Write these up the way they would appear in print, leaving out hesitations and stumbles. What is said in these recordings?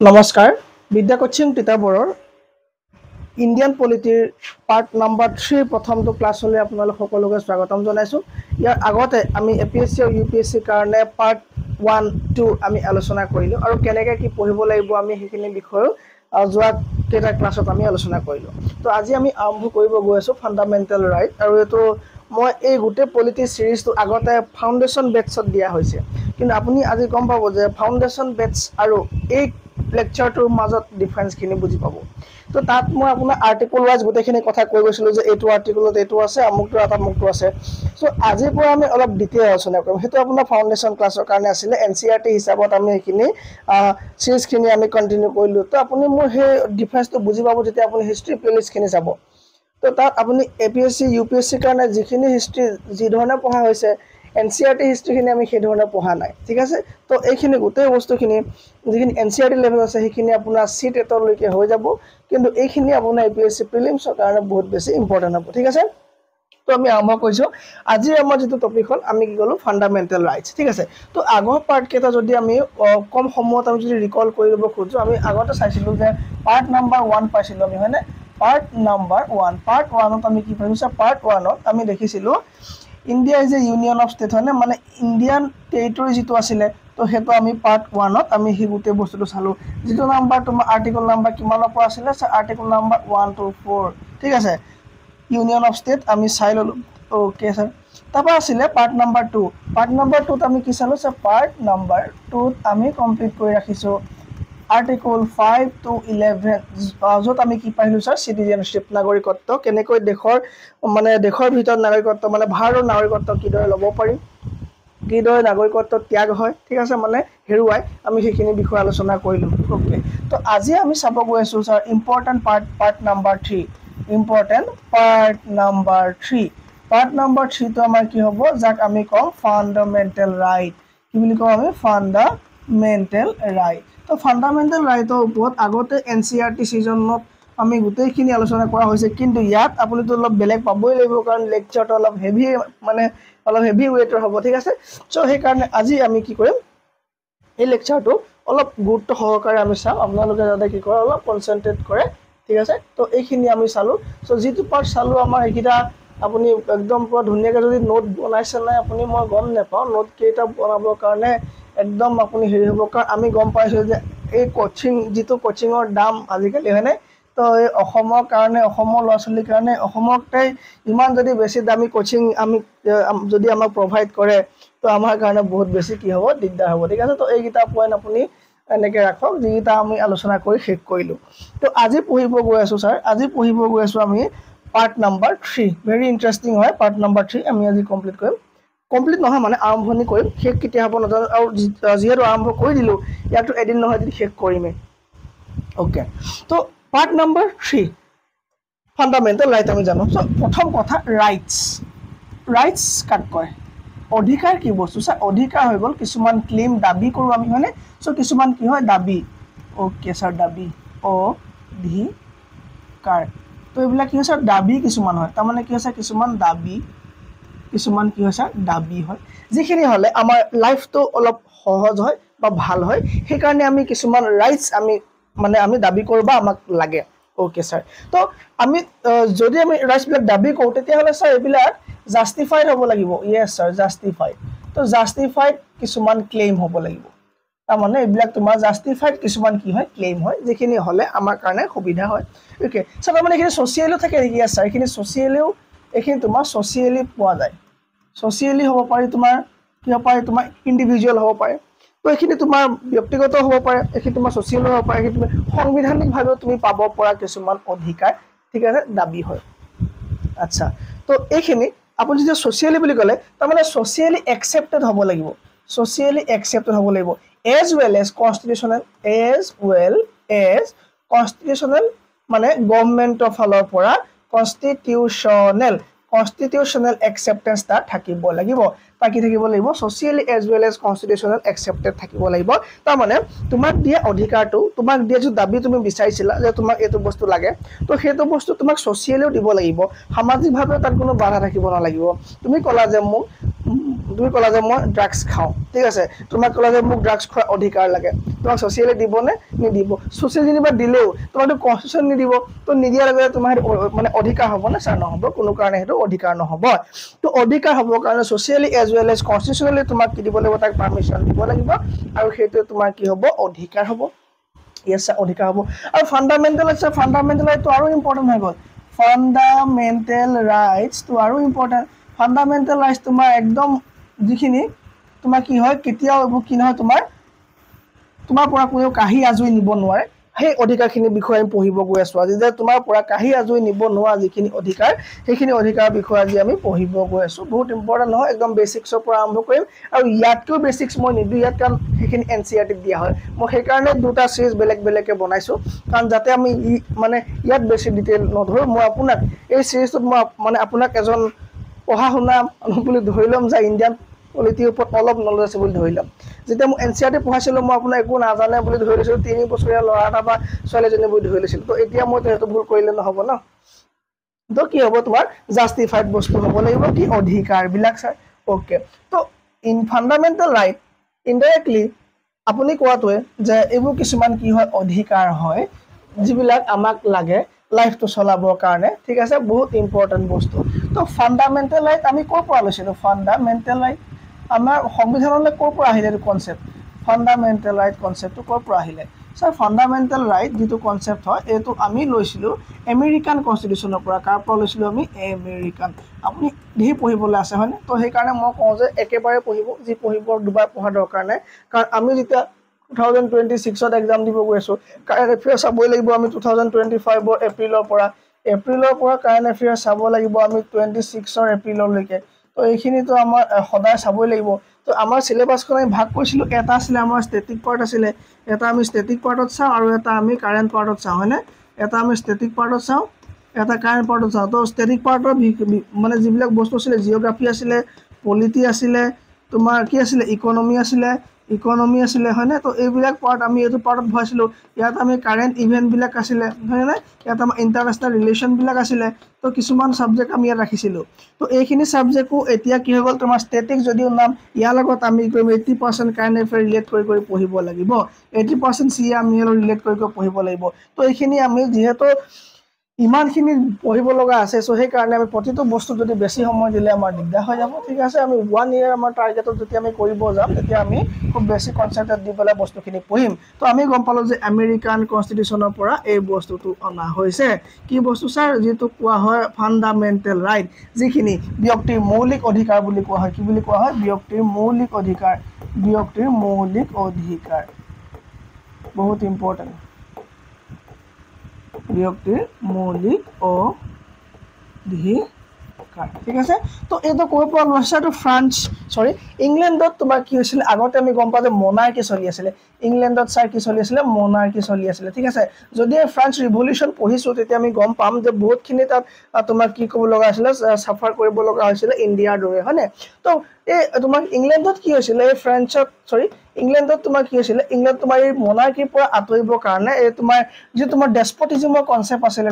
নমস্কাৰ, বিদ্যা কোচিং তিতাবৰৰ ইণ্ডিয়ান পলিটিৰ পাৰ্ট নাম্বাৰ 3ৰ প্ৰথমটো ক্লাছলৈ আপোনালোক সকলোকে স্বাগতম জনাইছোঁ। ইয়াৰ আগতে আমি এ পি এছ চি আৰু ইউ পি এছ চিৰ কাৰণে পাৰ্ট 1, 2 আমি আলোচনা কৰিলোঁ আৰু কেনেকৈ কি পঢ়িব লাগিব আমি সেইখিনি বিষয়েও যোৱা কেইটা ক্লাছত আমি আলোচনা কৰিলোঁ। তো আজি আমি আৰম্ভ কৰিব গৈ আছোঁ ফাণ্ডামেণ্টেল ৰাইট, আৰু এইটো মই এই গোটেই পলিটি চিৰিজটো আগতে ফাউণ্ডেশ্যন বেটছত দিয়া হৈছে, কিন্তু আপুনি আজি গম পাব যে ফাউণ্ডেশ্যন বেটছ আৰু এই লেকচাৰটোৰ মাজত ডিফাৰেঞ্চখিনি বুজি পাব। তো তাত মই আপোনাৰ আৰ্টিকল ৱাইজ গোটেইখিনি কথা কৈ গৈছিলোঁ যে এইটো আৰ্টিকলত এইটো আছে, আমুকটো এটা আমুকটো আছে। চ' আজিৰ পৰা আমি অলপ ডিটেইল আলোচনা কৰিম। সেইটো আপোনাৰ ফাউণ্ডেশ্যন ক্লাছৰ কাৰণে আছিলে। এন চি আৰ টি হিচাপত আমি সেইখিনি চিৰিজখিনি আমি কণ্টিনিউ কৰিলোঁ। তো আপুনি মোৰ সেই ডিফাৰেঞ্চটো বুজি পাব যেতিয়া আপুনি হিষ্ট্ৰী প্লেলিষ্টখিনি চাব। তো তাত আপুনি A P S C, U P S চিৰ কাৰণে যিখিনি হিষ্ট্ৰী যিধৰণে পঢ়া হৈছে, এন চি আৰ টি হিষ্ট্ৰীখিনি আমি সেইধৰণে পঢ়া নাই, ঠিক আছে। তো এইখিনি গোটেই বস্তুখিনি যিখিনি N C R T level আছে সেইখিনি আপোনাৰ চি টেটলৈকে হৈ যাব, কিন্তু এইখিনি আপোনাৰ এ পি এছ চি প্ৰিলিমছৰ কাৰণে বহুত বেছি ইম্পৰ্টেণ্ট হ'ব, ঠিক আছে। তো আমি আৰম্ভ কৰিছোঁ। আজিৰ আমাৰ যিটো টপিক হ'ল, আমি কি ক'লোঁ, ফাণ্ডামেণ্টেল ৰাইটছ, ঠিক আছে। তো আগৰ পাৰ্টকেইটা যদি আমি কম সময়ত আমি যদি ৰিকল কৰি ল'ব খোজোঁ, আমি আগতে চাইছিলোঁ যে পাৰ্ট নাম্বাৰ 1 পাইছিলোঁ আমি, হয়নে? পাৰ্ট নাম্বাৰ 1, পাৰ্ট 1ত আমি কি পাইছোঁ? পাৰ্ট 1ত আমি দেখিছিলোঁ India is a union of state, হয়নে? মানে ইণ্ডিয়ান টেৰিটৰী যিটো আছিলে, তো সেইটো আমি পাৰ্ট 1ত আমি সেই গোটেই বস্তুটো চালোঁ। যিটো নাম্বাৰ তোমাৰ আৰ্টিকল নাম্বাৰ কিমানৰ পৰা আছিলে? আৰ্টিকল নাম্বাৰ 1 to 4, ঠিক আছে। ইউনিয়ন অফ ষ্টেট আমি চাই ল'লোঁ, অ'কে ছাৰ। তাৰপৰা আছিলে পাৰ্ট নাম্বাৰ 2। পাৰ্ট নাম্বাৰ 2ত আমি কি চালোঁ? ছাৰ পাৰ্ট নাম্বাৰ 2ত আমি কমপ্লিট কৰি ৰাখিছোঁ আৰ্টিকল 5 to 11, য'ত আমি কি পাইছিলোঁ ছাৰ? চিটিজেনশ্বিপ, নাগৰিকত্ব, কেনেকৈ দেশৰ মানে দেশৰ ভিতৰত নাগৰিকত্ব মানে ভাৰতৰ নাগৰিকত্ব কিদৰে ল'ব পাৰি, কিদৰে নাগৰিকত্ব ত্যাগ হয়, ঠিক আছে, মানে হেৰুৱাই, আমি সেইখিনি বিষয়ে আলোচনা কৰিলোঁ, অ'কে। তো আজি আমি চাব গৈ আছোঁ sir important part, part number 3, important part number 3। Part number 3টো আমাৰ কি হ'ব, যাক আমি কওঁ ফাণ্ডামেণ্টেল ৰাইট। কি বুলি কওঁ আমি? Fundamental right. তো ফাণ্ডামেণ্টেল ৰাইটৰ ওপৰত আগতে এন চি আৰ টি ছিজনত আমি গোটেইখিনি আলোচনা কৰা হৈছে, কিন্তু ইয়াত আপুনিতো অলপ বেলেগ পাবই লাগিব, কাৰণ লেকচাৰটো অলপ হেভি, মানে অলপ হেভি ৱেইটৰ হ'ব, ঠিক আছে। চ' সেইকাৰণে আজি আমি কি কৰিম, এই লেকচাৰটো অলপ গুৰুত্ব সহকাৰে আমি চাম, আপোনালোকে যাতে কি কৰে অলপ কনচেনট্ৰেট কৰে, ঠিক আছে। তো এইখিনি আমি চালোঁ। চ' যিটো পাৰ্ট চালোঁ আমাৰ সেইকেইটা আপুনি একদম পূৰা ধুনীয়াকৈ যদি নোট বনাইছে নাই আপুনি মই গম নাপাওঁ, নোট কেইটা বনাবৰ কাৰণে একদম আপুনি হেৰি হ'ব, কাৰণ আমি গম পাইছোঁ যে এই কোচিং যিটো কোচিঙৰ দাম আজিকালি, হয়নে? তো এই অসমৰ কাৰণে, অসমৰ ল'ৰা ছোৱালীৰ কাৰণে অসমতে ইমান যদি বেছি দামী কোচিং আমি যদি আমাক প্ৰভাইড কৰে, তো আমাৰ কাৰণে বহুত বেছি কি হ'ব, দিগদাৰ হ'ব, ঠিক আছে। তো এইকেইটা পইণ্ট আপুনি এনেকৈ ৰাখক, যিকেইটা আমি আলোচনা কৰি শেষ কৰিলোঁ। তো আজি পঢ়িব গৈ আছোঁ ছাৰ, আজি পঢ়িব গৈ আছোঁ আমি পাৰ্ট নাম্বাৰ 3। ভেৰি ইণ্টাৰেষ্টিং হয় পাৰ্ট নাম্বাৰ 3, আমি আজি কমপ্লিট কৰিম। কমপ্লিট নহয় মানে আৰম্ভণি কৰিম, শেষ কেতিয়া হ'ব নাজানো, আৰু যিহেতু আৰম্ভ কৰি দিলোঁ ইয়াকতো এদিন নহয় এদিন শেষ কৰিমেই, অ'কে। তো পাৰ্ট নাম্বাৰ 3 ফাণ্ডামেণ্টেল ৰাইট আমি জানো। চ' প্ৰথম কথা ৰাইটছ, ৰাইটছ কাক কয়? অধিকাৰ কি বস্তু ছাৰ? অধিকাৰ হৈ গ'ল কিছুমান ক্লেইম, দাবী কৰোঁ আমি, হয়নে? চ' কিছুমান কি হয়, দাবী, অ'কে ছাৰ, দাবী, অধিকাৰ। তো এইবিলাক কি হৈছে, দাবী কিছুমান হয়, তাৰমানে কি হৈছে, কিছুমান দাবী, কিছুমান কি হৈছে দাবী হয়, যিখিনি হ'লে আমাৰ লাইফটো অলপ সহজ হয় বা ভাল হয়, সেইকাৰণে আমি কিছুমান ৰাইটছ আমি মানে আমি দাবী কৰোঁ বা আমাক লাগে, অ'কে ছাৰ। তো আমি যদি আমি ৰাইটছবিলাক দাবী কৰোঁ তেতিয়াহ'লে ছাৰ এইবিলাক জাষ্টিফাইড হ'ব লাগিব, য়েছ ছাৰ, জাষ্টিফাইড। তো জাষ্টিফাইড কিছুমান ক্লেইম হ'ব লাগিব, তাৰমানে এইবিলাক তোমাৰ জাষ্টিফাইড কিছুমান কি হয়, ক্লেইম হয়, যিখিনি হ'লে আমাৰ কাৰণে সুবিধা হয়, অ'কে ছাৰ। তাৰমানে এইখিনি ছ'চিয়েলো থাকে নেকি? য়েছ ছাৰ, এইখিনি ছ'চিয়েলিও, এইখিনি তোমাৰ ছ'চিয়েলি পোৱা যায়, ছ'চিয়েলি হ'ব পাৰি, তোমাৰ কি হ'ব পাৰে, তোমাৰ ইণ্ডিভিজুৱেল হ'ব পাৰে। তো এইখিনি তোমাৰ ব্যক্তিগত হ'ব পাৰে, এইখিনি তোমাৰ ছ'চিয়েলো হ'ব পাৰে, এইখিনি তুমি সাংবিধানিকভাৱেও তুমি পাব পৰা কিছুমান অধিকাৰ, ঠিক আছে, দাবী হয়। আচ্ছা, তো এইখিনি আপুনি যেতিয়া ছ'চিয়েলি বুলি ক'লে, তাৰমানে ছ'চিয়েলি একচেপ্টেড হ'ব লাগিব, ছ'চিয়েলি একচেপ্টেড হ'ব লাগিব, as well as constitutional, as well as constitutional মানে গভৰ্ণমেণ্টৰ ফালৰ পৰা কনষ্টিটিউশ্যনেল, কনষ্টিটিউশ্যনেল একচেপ্টেঞ্চ তাত থাকিব লাগিব। তাৰ কি থাকিব লাগিব, socially as well as constitutional accepted থাকিব লাগিব। তাৰমানে তোমাক দিয়া অধিকাৰটো, তোমাক দিয়া যিটো দাবী তুমি বিচাৰিছিলা যে তোমাক এইটো বস্তু লাগে, তো সেইটো বস্তু তোমাক ছ'চিয়েলিও দিব লাগিব, সামাজিকভাৱেও তাত কোনো বাধা থাকিব নালাগিব। তুমি ক'লা যে মোক তুমি ক'লা যে মই ড্ৰাগছ খাওঁ, ঠিক আছে, তোমাক ক'লা যে মোক ড্ৰাগছ খোৱাৰ অধিকাৰ লাগে, তোমাক ছ'চিয়েলি দিবনে? নিদিব। ছ'চিয়েল যেনিবা দিলেও তোমাকতো কনষ্টিটিউশ্যন নিদিব। তো নিদিয়াৰ লগে লগে তোমাৰ সেইটো মানে অধিকাৰ হ'বনে ছাৰ? নহ'ব, কোনো কাৰণে সেইটো অধিকাৰ নহ'ব। তো অধিকাৰ হ'বৰ কাৰণে socially as well as constitutionally তোমাক কি দিব লাগিব? তাক পাৰ্মিশ্যন দিব লাগিব, আৰু সেইটোৱে তোমাৰ কি হ'ব? অধিকাৰ হ'ব। য়েছ ছাৰ, অধিকাৰ হ'ব। আৰু ফাণ্ডামেণ্টেল আছে, ফাণ্ডামেণ্টেল ৰাইটটো আৰু ইম্পৰ্টেণ্ট হৈ গ'ল। ফাণ্ডামেণ্টেল ৰাইটছটো আৰু ইম্পৰ্টেণ্ট। ফাণ্ডামেণ্টেল ৰাইটছ তোমাৰ একদম যিখিনি তোমাৰ কি হয়, কেতিয়াও এইবোৰ কি নহয়, তোমাৰ পৰা কোনেও কাঢ়ি আজুৰি নিব নোৱাৰে। সেই অধিকাৰখিনিৰ বিষয়ে আমি পঢ়িব গৈ আছোঁ আজি, যে তোমাৰ পৰা কাঢ়ি আজুৰি নিব নোৱাৰা যিখিনি অধিকাৰ, সেইখিনি অধিকাৰৰ বিষয়ে আজি আমি পঢ়িব গৈ আছোঁ। বহুত ইম্পৰ্টেণ্ট নহয়, একদম বেচিক্সৰ পৰা আৰম্ভ কৰিম, আৰু ইয়াতকৈও বেচিক্স মই নিদিওঁ ইয়াত, কাৰণ সেইখিনি NCERT-ত দিয়া হয়। মই সেইকাৰণে দুটা চিৰিজ বেলেগ বেলেগকৈ বনাইছোঁ, কাৰণ যাতে আমি মানে ইয়াত বেছি ডিটেইল নধৰোঁ। মই আপোনাক এই চিৰিজটোত মই মানে আপোনাক এজন পঢ়া শুনা মানুহ বুলি ধৰি ল'ম, যে ইণ্ডিয়ান পলিটিৰ ওপৰত অলপ নলেজ আছে বুলি ধৰি ল'ম। যেতিয়া মই NCERT পঢ়াইছিলোঁ, মই আপোনাক একো নাজানে বুলি ধৰি লৈছিলোঁ, 3 বছৰীয়া ল'ৰা এটা বা ছোৱালীজনী বুলি ধৰি লৈছিলোঁ। তো এতিয়া মই সেইটো ভুল কৰিলে নহ'ব ন। তো কি হ'ব? তোমাৰ জাষ্টিফাইড বস্তু হ'ব লাগিব কি? অধিকাৰবিলাক ছাৰ। অ'কে, তো ইন ফাণ্ডামেণ্টেল ৰাইট ইনডাইৰেক্টলি আপুনি কোৱাটোৱে যে এইবোৰ কিছুমান কি হয়? অধিকাৰ হয়, যিবিলাক আমাক লাগে লাইফটো চলাবৰ কাৰণে, ঠিক আছে, বহুত ইম্পৰ্টেণ্ট বস্তু। তো ফাণ্ডামেণ্টেল ৰাইট আমি ক'ৰ পৰা লৈছিলোঁ? ফাণ্ডামেণ্টেল ৰাইট আমাৰ সংবিধানলৈ ক'ৰ পৰা আহিলে? এইটো কনচেপ্ট, ফাণ্ডামেণ্টেল ৰাইট কনচেপ্টটো ক'ৰ পৰা আহিলে ছাৰ? ফাণ্ডামেণ্টেল ৰাইট যিটো কনচেপ্ট হয়, এইটো আমি লৈছিলোঁ আমেৰিকান কনষ্টিটিউশ্যনৰ পৰা। কাৰ পৰা লৈছিলোঁ আমি? আমেৰিকান। আপুনি ধেৰ পঢ়িবলৈ আছে, হয়নে? তো সেইকাৰণে মই কওঁ যে একেবাৰে পঢ়িব, যি পঢ়িব দুবাৰ পঢ়াৰ দৰকাৰ নাই। কাৰণ আমি যেতিয়া 2026ত এক্সাম দিব গৈ আছোঁ, কাৰেণ্ট এফেয়াৰ চাবই লাগিব আমি। 2025ৰ এপ্ৰিলৰ পৰা কাৰেণ্ট এফেয়াৰ চাব লাগিব আমি 26ৰ এপ্ৰিললৈকে। তো এইখিনিতো আমাৰ সদায় চাবই লাগিব। তো আমাৰ চিলেবাছখন আমি ভাগ কৰিছিলোঁ, এটা আছিলে আমাৰ ষ্টেটিক পাৰ্ট আছিলে, এটা আমি ষ্টেটিক পাৰ্টত চাওঁ আৰু এটা আমি কাৰেণ্ট পাৰ্টত চাওঁ, হয়নে? এটা আমি ষ্টেটিক পাৰ্টত চাওঁ, এটা কাৰেণ্ট পাৰ্টত চাওঁ। তো ষ্টেটিক পাৰ্টৰ মানে যিবিলাক বস্তু আছিলে, জিঅ'গ্ৰাফী আছিলে, পলিটি আছিলে, তোমাৰ কি আছিলে, ইকনমি আছিলে, হয়নে? তো এইবিলাক পাৰ্ট আমি এইটো পাৰ্টত ভৰাইছিলোঁ। ইয়াত আমি কাৰেণ্ট ইভেণ্টবিলাক আছিলে, হয়নে? ইয়াত আমাৰ ইণ্টাৰনেশ্যনেল ৰিলেশ্যনবিলাক আছিলে। তো কিছুমান ছাবজেক্ট আমি ইয়াত ৰাখিছিলোঁ। তো এইখিনি ছাবজেক্টো এতিয়া কি হৈ গ'ল? তোমাৰ ষ্টেটিক যদিও নাম, ইয়াৰ লগত আমি কৰিম 80% কাৰেণ্ট এফেয়াৰ ৰিলেট কৰি কৰি পঢ়িব লাগিব, 80% চি আমি ৰিলেট কৰি কৰি পঢ়িব লাগিব। তো এইখিনি আমি যিহেতু ইমানখিনি পঢ়িব লগা আছে, চ' সেইকাৰণে আমি প্ৰতিটো বস্তু যদি বেছি সময় দিলে আমাৰ দিগদাৰ হৈ যাব, ঠিক আছে? আমি ওৱান ইয়েৰ আমাৰ টাৰ্গেটত যেতিয়া আমি কৰিব যাম, তেতিয়া আমি খুব বেছি কনচেপ্টত দি পেলাই বস্তুখিনি পঢ়িম। তো আমি গম পালোঁ যে আমেৰিকান কনষ্টিটিউশ্যনৰ পৰা এই বস্তুটো অনা হৈছে। কি বস্তু ছাৰ? যিটো কোৱা হয় ফাণ্ডামেণ্টেল ৰাইট, যিখিনি ব্যক্তিৰ মৌলিক অধিকাৰ বুলি কোৱা হয়। কি বুলি কোৱা হয়? ব্যক্তিৰ মৌলিক অধিকাৰ। ব্যক্তিৰ মৌলিক অধিকাৰ বহুত ইম্পৰ্টেণ্ট। ব্যক্তিৰ মৌলিক অধিকাৰ, ঠিক আছে। তো এইটো ক'ৰ পৰা লৈছে? এইটো ফ্ৰান্স, চৰি, ইংলেণ্ডত তোমাৰ কি হৈছিলে? আগতে আমি গম পাওঁ যে মনাৰ্কি চলি আছিলে ইংলেণ্ডত। ছাৰ, কি চলি আছিলে? মনাৰ্কি চলি আছিলে, ঠিক আছে। যদি ফ্ৰান্স ৰিভলিউশ্যন পঢ়িছোঁ, তেতিয়া আমি গম পাম যে বহুতখিনি তাত তোমাৰ কি ক'ব লগা হৈছিলে, চাফাৰ কৰিব লগা হৈছিলে ইণ্ডিয়াৰ দৰে, হয়নে? তো এই তোমাৰ ইংলেণ্ডত কি হৈছিলে, এই ফ্ৰেঞ্চত, চৰি, ইংলেণ্ডত তোমাৰ কি হৈছিলে, ইংলেণ্ড তোমাৰ এই মনাৰ্কিৰ পৰা আঁতৰিবৰ কাৰণে এই তোমাৰ যি তোমাৰ ডেছপটিজিমৰ কনচেপ্ট আছিলে,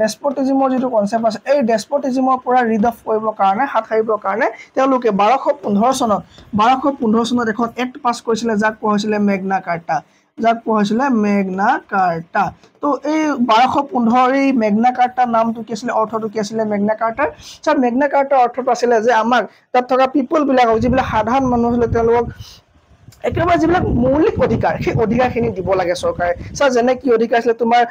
ডেছপটিজিমৰ যিটো কনচেপ্ট আছে, এই ডেছপটিজিমৰ পৰা ৰিড অফ কৰিবৰ কাৰণে, হাত সাৰিবৰ কাৰণে তেওঁলোকে 1215 চনত এখন এক্ট পাছ কৰিছিলে, যাক কোৱা হৈছিলে মেগনা কাৰ্টা, যাক কোৱা হৈছিলে মেগনা কাৰ্টা। তো এই 1215 এই মেগনা কাৰ্টাৰ নামটো কি আছিলে, অৰ্থটো কি আছিলে Magna Carter? Sir, Magna Carter অৰ্থটো আছিলে যে আমাক তাত থকা পিপুলবিলাকক, যিবিলাক সাধাৰণ মানুহ আছিলে, তেওঁলোকক একেবাৰে যিবিলাক মৌলিক অধিকাৰ, সেই অধিকাৰখিনি দিব লাগে চৰকাৰে। ছাৰ, যেনে কি অধিকাৰ আছিলে? তোমাৰ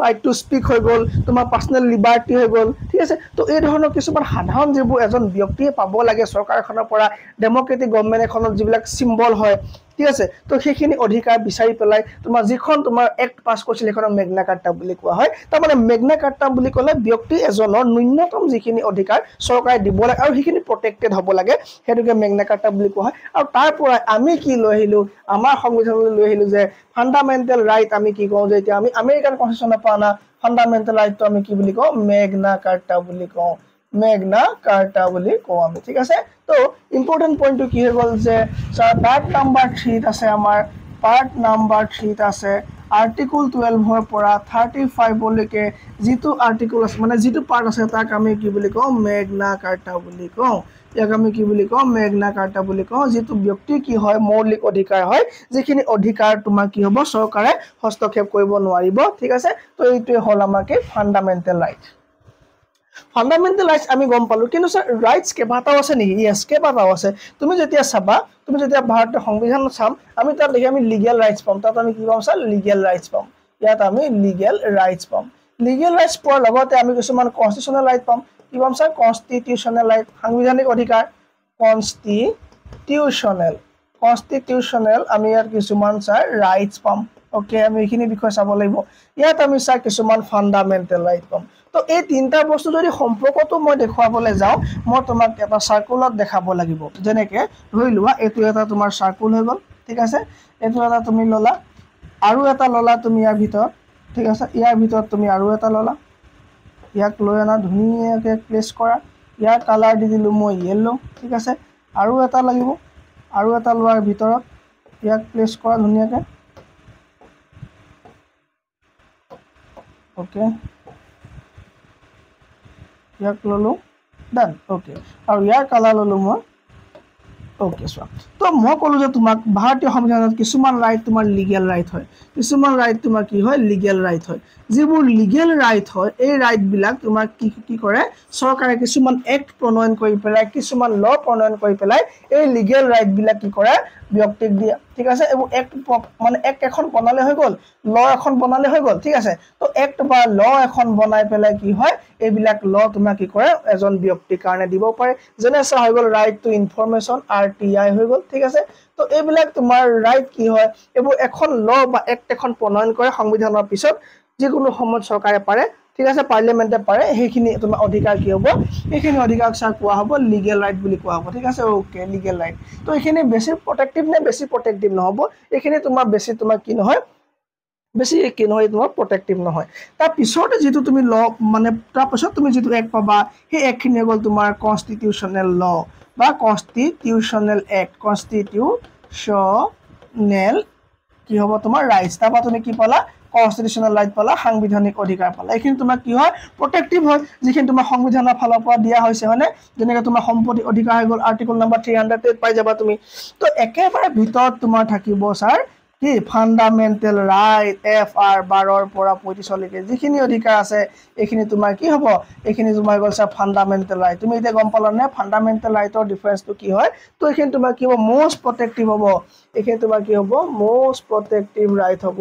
ৰাইট টু স্পীক হৈ গ'ল, তোমাৰ পাৰ্চনেল লিবাৰ্টি হৈ গ'ল, ঠিক আছে। তো এই ধৰণৰ কিছুমান সাধাৰণ যিবোৰ এজন ব্যক্তিয়ে পাব লাগে চৰকাৰখনৰ পৰা, ডেম'ক্ৰেটিক গভমেণ্ট এখনত যিবিলাক চিম্বল হয়, ঠিক আছে, তো সেইখিনি অধিকাৰ বিচাৰি পেলাই তোমাৰ যিখন তোমাৰ এক্ট পাছ কৰিছিলে, সেইখনক মেগনা কাৰ্টা বুলি কোৱা হয়। তাৰমানে মেগনা কাৰ্টা বুলি ক'লে ব্যক্তি এজনৰ ন্যূনতম যিখিনি অধিকাৰ চৰকাৰে দিব লাগে আৰু সেইখিনি প্ৰটেক্টেড হ'ব লাগে, সেইটোকে মেগনা কাৰ্টা বুলি কোৱা হয়। আৰু তাৰ পৰাই আমি কি লৈ আহিলোঁ? আমাৰ সংবিধানলৈ লৈ আহিলোঁ যে ফাণ্ডামেণ্টেল ৰাইট। আমি কি কওঁ যে এতিয়া আমি আমেৰিকান কনষ্টিটিউশ্যনৰ পৰা অনা ফাণ্ডামেণ্টেল ৰাইটটো আমি কি বুলি কওঁ? মেগনা কাৰ্টা বুলি কওঁ, মেগনা কাৰ্টা বুলি কওঁ আমি, ঠিক আছে। তো ইম্পৰ্টেণ্ট পইণ্টটো কি হৈ গ'ল যে ছাৰ, পাৰ্ট নাম্বাৰ থ্ৰীত আছে, আমাৰ পাৰ্ট নাম্বাৰ থ্ৰীত আছে আৰ্টিকুল 12ৰ পৰা 35লৈকে যিটো আৰ্টিকুল আছে, মানে যিটো পাৰ্ট আছে, তাক আমি কি বুলি কওঁ? মেগনা কাৰ্টা বুলি কওঁ। ইয়াক আমি কি বুলি কওঁ? মেগনা কাৰ্টা বুলি কওঁ। যিটো ব্যক্তিৰ কি হয়? মৌলিক অধিকাৰ হয়, যিখিনি অধিকাৰ তোমাৰ কি হ'ব? চৰকাৰে হস্তক্ষেপ কৰিব নোৱাৰিব, ঠিক আছে। তো এইটোৱে হ'ল আমাৰ কি? Fundamental right. Fundamental rights আমি গম পালোঁ, কিন্তু ছাৰ ৰাইটছ কেইবাটাও আছে নেকি? য়েছ, কেইবাটাও আছে। তুমি যেতিয়া চাবা, তুমি যেতিয়া ভাৰতীয় সংবিধান চাম, আমি তাত দেখি আমি লিগেল ৰাইটছ পাম। তাত আমি কি পাম ছাৰ? লিগেল ৰাইটছ পাম। ইয়াত আমি লিগেল ৰাইটছ পাম। লিগেল ৰাইটছ পোৱাৰ লগতে আমি কিছুমান কনষ্টিটিউচনেল ৰাইট পাম। কি পাম ছাৰ? কনষ্টিটিউচনেল ৰাইট, সাংবিধানিক অধিকাৰ, কনষ্টিটিউচনেল, কনষ্টিটিউচনেল আমি ইয়াত কিছুমান ছাৰ ৰাইটছ পাম। অ'কে, আমি এইখিনি বিষয় চাব লাগিব। ইয়াত আমি ছাৰ কিছুমান ফাণ্ডামেণ্টেল ৰাইট পাম। তো এই তিনিটা বস্তু যদি সম্পৰ্কটো মই দেখুৱাবলৈ যাওঁ, মই তোমাক এটা চাৰ্কুলত দেখাব লাগিব। যেনেকৈ ধৰি লোৱা এইটো এটা তোমাৰ চাৰ্কুল হৈ গ'ল, ঠিক আছে। এইটো এটা তুমি ল'লা, আৰু এটা ল'লা তুমি ইয়াৰ ভিতৰত, ঠিক আছে। ইয়াৰ ভিতৰত তুমি আৰু এটা ল'লা, ইয়াক লৈ অনা ধুনীয়াকৈ প্লেচ কৰা। ইয়াৰ কালাৰ দি দিলোঁ মই য়েল্ল', ঠিক আছে। আৰু এটা লাগিব, আৰু এটা লোৱাৰ ভিতৰত ইয়াক প্লেচ কৰা ধুনীয়াকৈ। অ'কে, ইয়াক ল'লোঁ, ডান। অ'কে, আৰু ইয়াৰ কালাৰ ল'লোঁ মই। অ'কে, চোৱা, তো মই ক'লোঁ যে তোমাক ভাৰতীয় সংবিধানত কিছুমান ৰাইট তোমাৰ লিগেল ৰাইট হয়, কিছুমান ৰাইট তোমাৰ কি হয়? লিগেল ৰাইট হয়। যিবোৰ লিগেল ৰাইট হয়, এই ৰাইটবিলাক তোমাৰ কি কি কৰে? চৰকাৰে কিছুমান এক্ট প্ৰণয়ন কৰি পেলাই, কিছুমান ল' প্ৰণয়ন কৰি পেলাই এই লিগেল ৰাইটবিলাক কি কৰে? ব্যক্তিক দিয়ে, ঠিক আছে। এইবোৰ এক্ট মানে এক্ট এখন বনালে হৈ গ'ল, ল' এখন বনালে হৈ গ'ল, ঠিক আছে। তো এক্ট বা ল' এখন বনাই পেলাই কি হয়? এইবিলাক ল' তোমাৰ কি কৰে? এজন ব্যক্তিৰ কাৰণে দিব পাৰে। যেনে চোৱা হৈ গ'ল right to information, RTI হৈ গ'ল, ঠিক আছে। তো এইবিলাক তোমাৰ ৰাইট কি হয়? এইবোৰ এখন ল' বা এক্ট এখন প্ৰণয়ন কৰে সংবিধানৰ পিছত, যিকোনো সময়ত চৰকাৰে পাৰে, ঠিক আছে, পাৰ্লিয়ামেণ্টে পাৰে। সেইখিনি তোমাৰ অধিকাৰ কি হ'ব? সেইখিনি অধিকাৰক ছাৰ কোৱা হ'ব লিগেল ৰাইট বুলি কোৱা হ'ব, ঠিক আছে। Okay, legal right. তো এইখিনি বেছি প্ৰটেক্টিভ নে? বেছি প্ৰটেক্টিভ নহ'ব। এইখিনি তোমাৰ বেছি তোমাৰ কি নহয়? বেছি কি নহয়? তোমাৰ প্ৰটেক্টিভ নহয়। তাৰপিছতে যিটো তুমি ল' মানে তাৰপিছত তুমি যিটো এক্ট পাবা, সেই এক্টখিনি হৈ গ'ল তোমাৰ কনষ্টিটিউচনেল ল' বা কনষ্টিটিউচনেল এক্ট। কনষ্টিটিউচনেল কি হ'ব? তোমাৰ ৰাইটছ। তাৰপৰা তুমি কি পালা? কনষ্টিটিউচনেল ৰাইট পালা, সাংবিধানিক অধিকাৰ পালা। এইখিনি তোমাৰ কি হয়? প্ৰটেক্টিভ হয়, যিখিনি তোমাৰ সংবিধানৰ ফালৰ পৰা দিয়া হৈছে, হয়নে? যেনেকৈ তোমাৰ সম্পত্তি অধিকাৰ হৈ গ'ল, আৰ্টিকল নাম্বাৰ 308 পাই যাবা তুমি। তো একেবাৰে ভিতৰত তোমাৰ থাকিব ছাৰ কি? ফাণ্ডামেণ্টেল ৰাইট, FR 12ৰ পৰা 35লৈকে যিখিনি অধিকাৰ আছে, এইখিনি তোমাৰ কি হ'ব? এইখিনি তোমাৰ গ'ল ছাৰ ফাণ্ডামেণ্টেল ৰাইট। তুমি এতিয়া গম পালা নে ফাণ্ডামেণ্টেল ৰাইটৰ ডিফাৰেঞ্চটো কি হয়? তো এইখিনি তোমাৰ কি হ'ব? মষ্ট প্ৰটেক্টিভ হ'ব। এইখিনি তোমাৰ কি হ'ব? মষ্ট প্ৰটেক্টিভ ৰাইট হ'ব,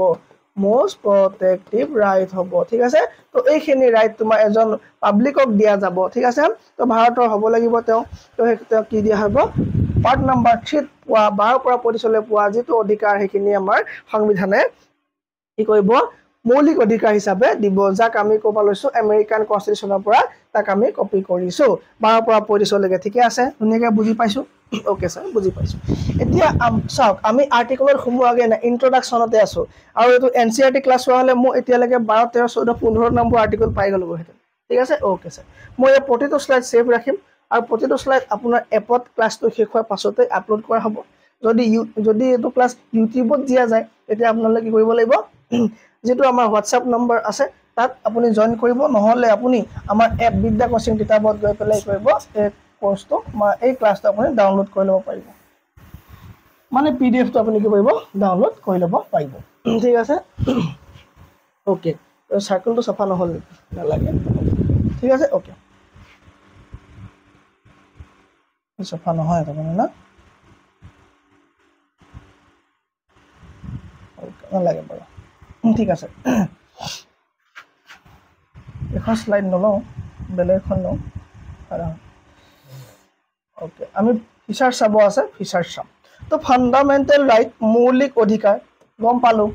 মষ্ট প্ৰটেক্টিভ ৰাইট হ'ব, ঠিক আছে। তো এইখিনি ৰাইট তোমাৰ এজন পাব্লিকক দিয়া যাব, ঠিক আছে। তো ভাৰতৰ হ'ব লাগিব তেওঁ, তো তেওঁক কি দিয়া হ'ব? পাৰ্ট নাম্বাৰ 3ত পোৱা 12ৰ পৰা 35লৈ পোৱা যিটো অধিকাৰ, সেইখিনি আমাৰ সংবিধানে কি কৰিব? মৌলিক অধিকাৰ হিচাপে দিব, যাক আমি ক'ব লৈছোঁ আমেৰিকান কনষ্টিটিউশ্যনৰ পৰা তাক আমি কপি কৰিছোঁ 12ৰ পৰা 35লৈকে, ঠিকে আছে। ধুনীয়াকৈ বুজি পাইছোঁ? অ'কে ছাৰ, বুজি পাইছোঁ। এতিয়া চাওক, আমি আৰ্টিকলত সোমোৱাগৈ নাই, ইণ্ট্ৰডাকশ্যনতে আছোঁ। আৰু এইটো NCERT class হোৱা হ'লে মই এতিয়ালৈকে 12, 13, 14, 15 নম্বৰ আৰ্টিকল পাই গ'লোগৈহেঁতেন, ঠিক আছে। অ'কে ছাৰ, মই এই প্ৰতিটো শ্লাইড ছেভ ৰাখিম আৰু প্ৰতিটো শ্লাইড আপোনাৰ এপত ক্লাছটো শেষ হোৱাৰ পাছতে আপলোড কৰা হ'ব। যদি এইটো ক্লাছ ইউটিউবত দিয়া যায়, তেতিয়া আপোনালোকে কি কৰিব লাগিব? যিটো আমাৰ হোৱাটছআপ নম্বৰ আছে তাত আপুনি জইন কৰিব, নহ'লে আপুনি আমাৰ এপ বিদ্যা কোচিং কিতাপত গৈ পেলাই কৰিব এই কোৰ্চটো বা এই ক্লাছটো আপুনি ডাউনলোড কৰি ল'ব পাৰিব, মানে PDFটো আপুনি কি কৰিব? ডাউনলোড কৰি ল'ব পাৰিব, ঠিক আছে। অ'কে, চাৰ্কলটো চাফা নহ'ল নেকি? নালাগে, ঠিক আছে। অ'কে, চাফা নহয় তাৰমানে না? নালাগে বাৰু, ঠিক আছে। এখন শ্লাইড নলওঁ, বেলেগ এখন লওঁ। অ'কে, আমি ফিচাৰ্ছ চাব আছে, ফিচাৰ্ছ চাম। তো ফাণ্ডামেণ্টেল ৰাইট, মৌলিক অধিকাৰ গম পালোঁ।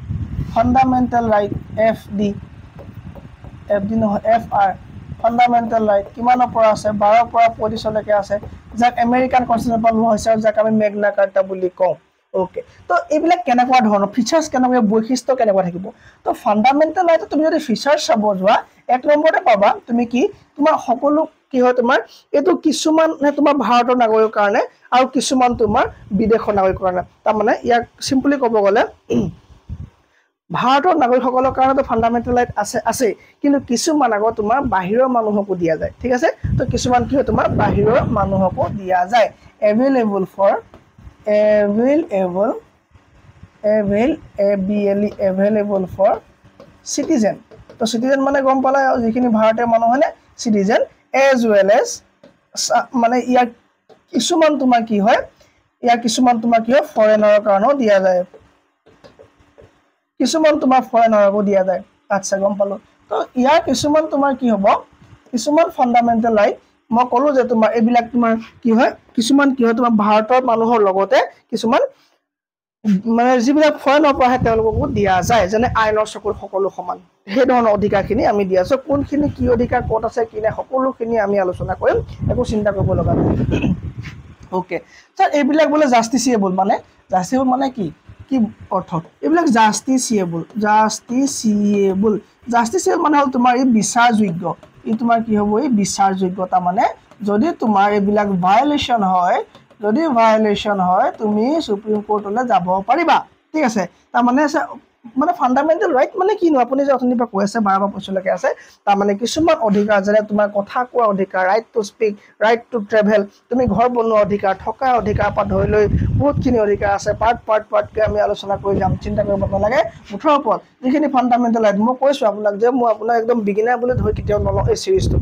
ফাণ্ডামেণ্টেল ৰাইট FD, FD নহয় FR, fundamental right কিমানৰ পৰা আছে? 12ৰ পৰা 35লৈকে আছে, যাক আমেৰিকান কনষ্টিটিউশ্যনৰ পৰা লোৱা হৈছে আৰু যাক আমি মেগনা কাৰ্টা বুলি কওঁ। অ'কে, তো এইবিলাক কেনেকুৱা ধৰণৰ ফিচাৰ্ছ, কেনেকুৱা বৈশিষ্ট্য কেনেকুৱা থাকিব? তো ফাণ্ডামেণ্টেল ৰাইটত তুমি যদি ফিচাৰ্ছ চাব যোৱা, 1 নম্বৰতে পাবা তুমি কি? তোমাৰ সকলো কি হয় তোমাৰ এইটো কিছুমান তোমাৰ ভাৰতৰ নাগৰিকৰ কাৰণে আৰু কিছুমান তোমাৰ বিদেশৰ নাগৰিকৰ কাৰণে। তাৰমানে ইয়াক চিম্পলি ক'ব গ'লে ভাৰতৰ নাগৰিকসকলৰ কাৰণেতো ফাণ্ডামেণ্টেল ৰাইট আছে আছেই, কিন্তু কিছুমান আকৌ তোমাৰ বাহিৰৰ মানুহকো দিয়া যায়। ঠিক আছে, তো কিছুমান কি হয় তোমাৰ বাহিৰৰ মানুহকো দিয়া যায়। Available for available avail A B L E available for citizen. তো চিটিজেন মানে গম পালে আৰু যিখিনি ভাৰতীয় মানুহ হয়নে, চিটিজেন এজ ৱেল এজ মানে ইয়াৰ কিছুমান তোমাৰ কি হয়, ইয়াৰ কিছুমান তোমাৰ কি হয় ফৰেনাৰৰ কাৰণেও দিয়া যায়, কিছুমান তোমাৰ ফৰেনাৰকো দিয়া যায়। আচ্ছা গম পালোঁ। তো ইয়াৰ কিছুমান তোমাৰ কি হ'ব, কিছুমান ফাণ্ডামেণ্টেল ৰাইট মই ক'লোঁ যে তোমাৰ এইবিলাক তোমাৰ কি হয়, কিছুমান কি হয় তোমাৰ ভাৰতৰ মানুহৰ লগতে কিছুমান মানে যিবিলাক ফৰেনৰ পৰা আহে তেওঁলোককো দিয়া যায়, যেনে আইনৰ চকুত সকলো সমান, সেই ধৰণৰ অধিকাৰখিনি আমি দিয়া আছোঁ। কোনখিনি কি অধিকাৰ ক'ত আছে কি নাই সকলোখিনি আমি আলোচনা কৰিম, একো চিন্তা কৰিব লগা নাই। অ'কে ছাৰ, এইবিলাক বোলে জাষ্টিচিয়েবল, মানে জাষ্টিচিয়েবল মানে কি কি অৰ্থ? এইবিলাক জাষ্টিচিয়েবল, জাষ্টিচিয়েবল, জাষ্টিচিয়েবল মানে হ'ল তোমাৰ এই বিচাৰযোগ্য, এই তোমাৰ কি হ'ব এই বিচাৰযোগ্যতা, মানে যদি তোমাৰ এইবিলাক ভায়লেশ্যন হয়, যদি ভায়লেশ্যন হয় তুমি সুপ্ৰিম কোৰ্টলৈ যাব পাৰিবা। ঠিক আছে, তাৰমানে মানে ফাণ্ডামেণ্টেল ৰাইট মানে কিনো, আপুনি যে অথনিৰ পৰা কৈ আছে বাৰ বাৰ পইচালৈকে আছে, তাৰমানে কিছুমান অধিকাৰ যেনে তোমাৰ কথা কোৱাৰ অধিকাৰ, right to speak, right to travel, তুমি ঘৰ বনোৱা অধিকাৰ, থকাৰ অধিকাৰ পৰা ধৰি লৈ বহুতখিনি অধিকাৰ আছে। পাৰ্ট পাৰ্ট পাৰ্টকৈ আমি আলোচনা কৰি যাম, চিন্তা কৰিব নালাগে। মুঠৰ ওপৰত যিখিনি ফাণ্ডামেণ্টেল ৰাইট মই কৈছোঁ আপোনাক যে মই আপোনাক একদম বিগিনাৰ বুলি ধৰি কেতিয়াও নলওঁ এই চিৰিজটো।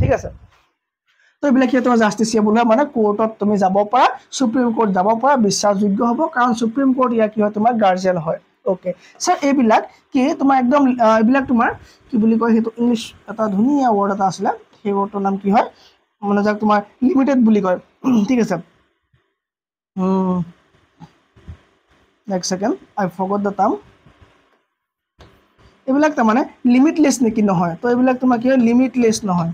ঠিক আছে, তো এইবিলাক কি তোমাৰ জাষ্টিচিয়েবল হয়, মানে কোৰ্টত তুমি যাব পাৰা, সুপ্ৰিম কোৰ্ট যাব পাৰা, বিশ্বাসযোগ্য হ'ব, কাৰণ সুপ্ৰিম কোৰ্ট ইয়াৰ কি হয় তোমাৰ গাৰ্জিয়ান হয়। অ'কে ছাৰ, এইবিলাক কি তোমাৰ একদম এইবিলাক তোমাৰ কি বুলি কয় সেইটো ইংলিছ এটা ধুনীয়া ৱৰ্ড এটা আছিলে, সেই ৱৰ্ডটোৰ নাম কি হয় মানে যাক তোমাৰ লিমিটেড বুলি কয়। ঠিক আছে, এক second, I forgot the term. এইবিলাক তাৰমানে লিমিটলেছ নেকি নহয়, তো এইবিলাক তোমাৰ কি হয় লিমিটলেছ নহয়,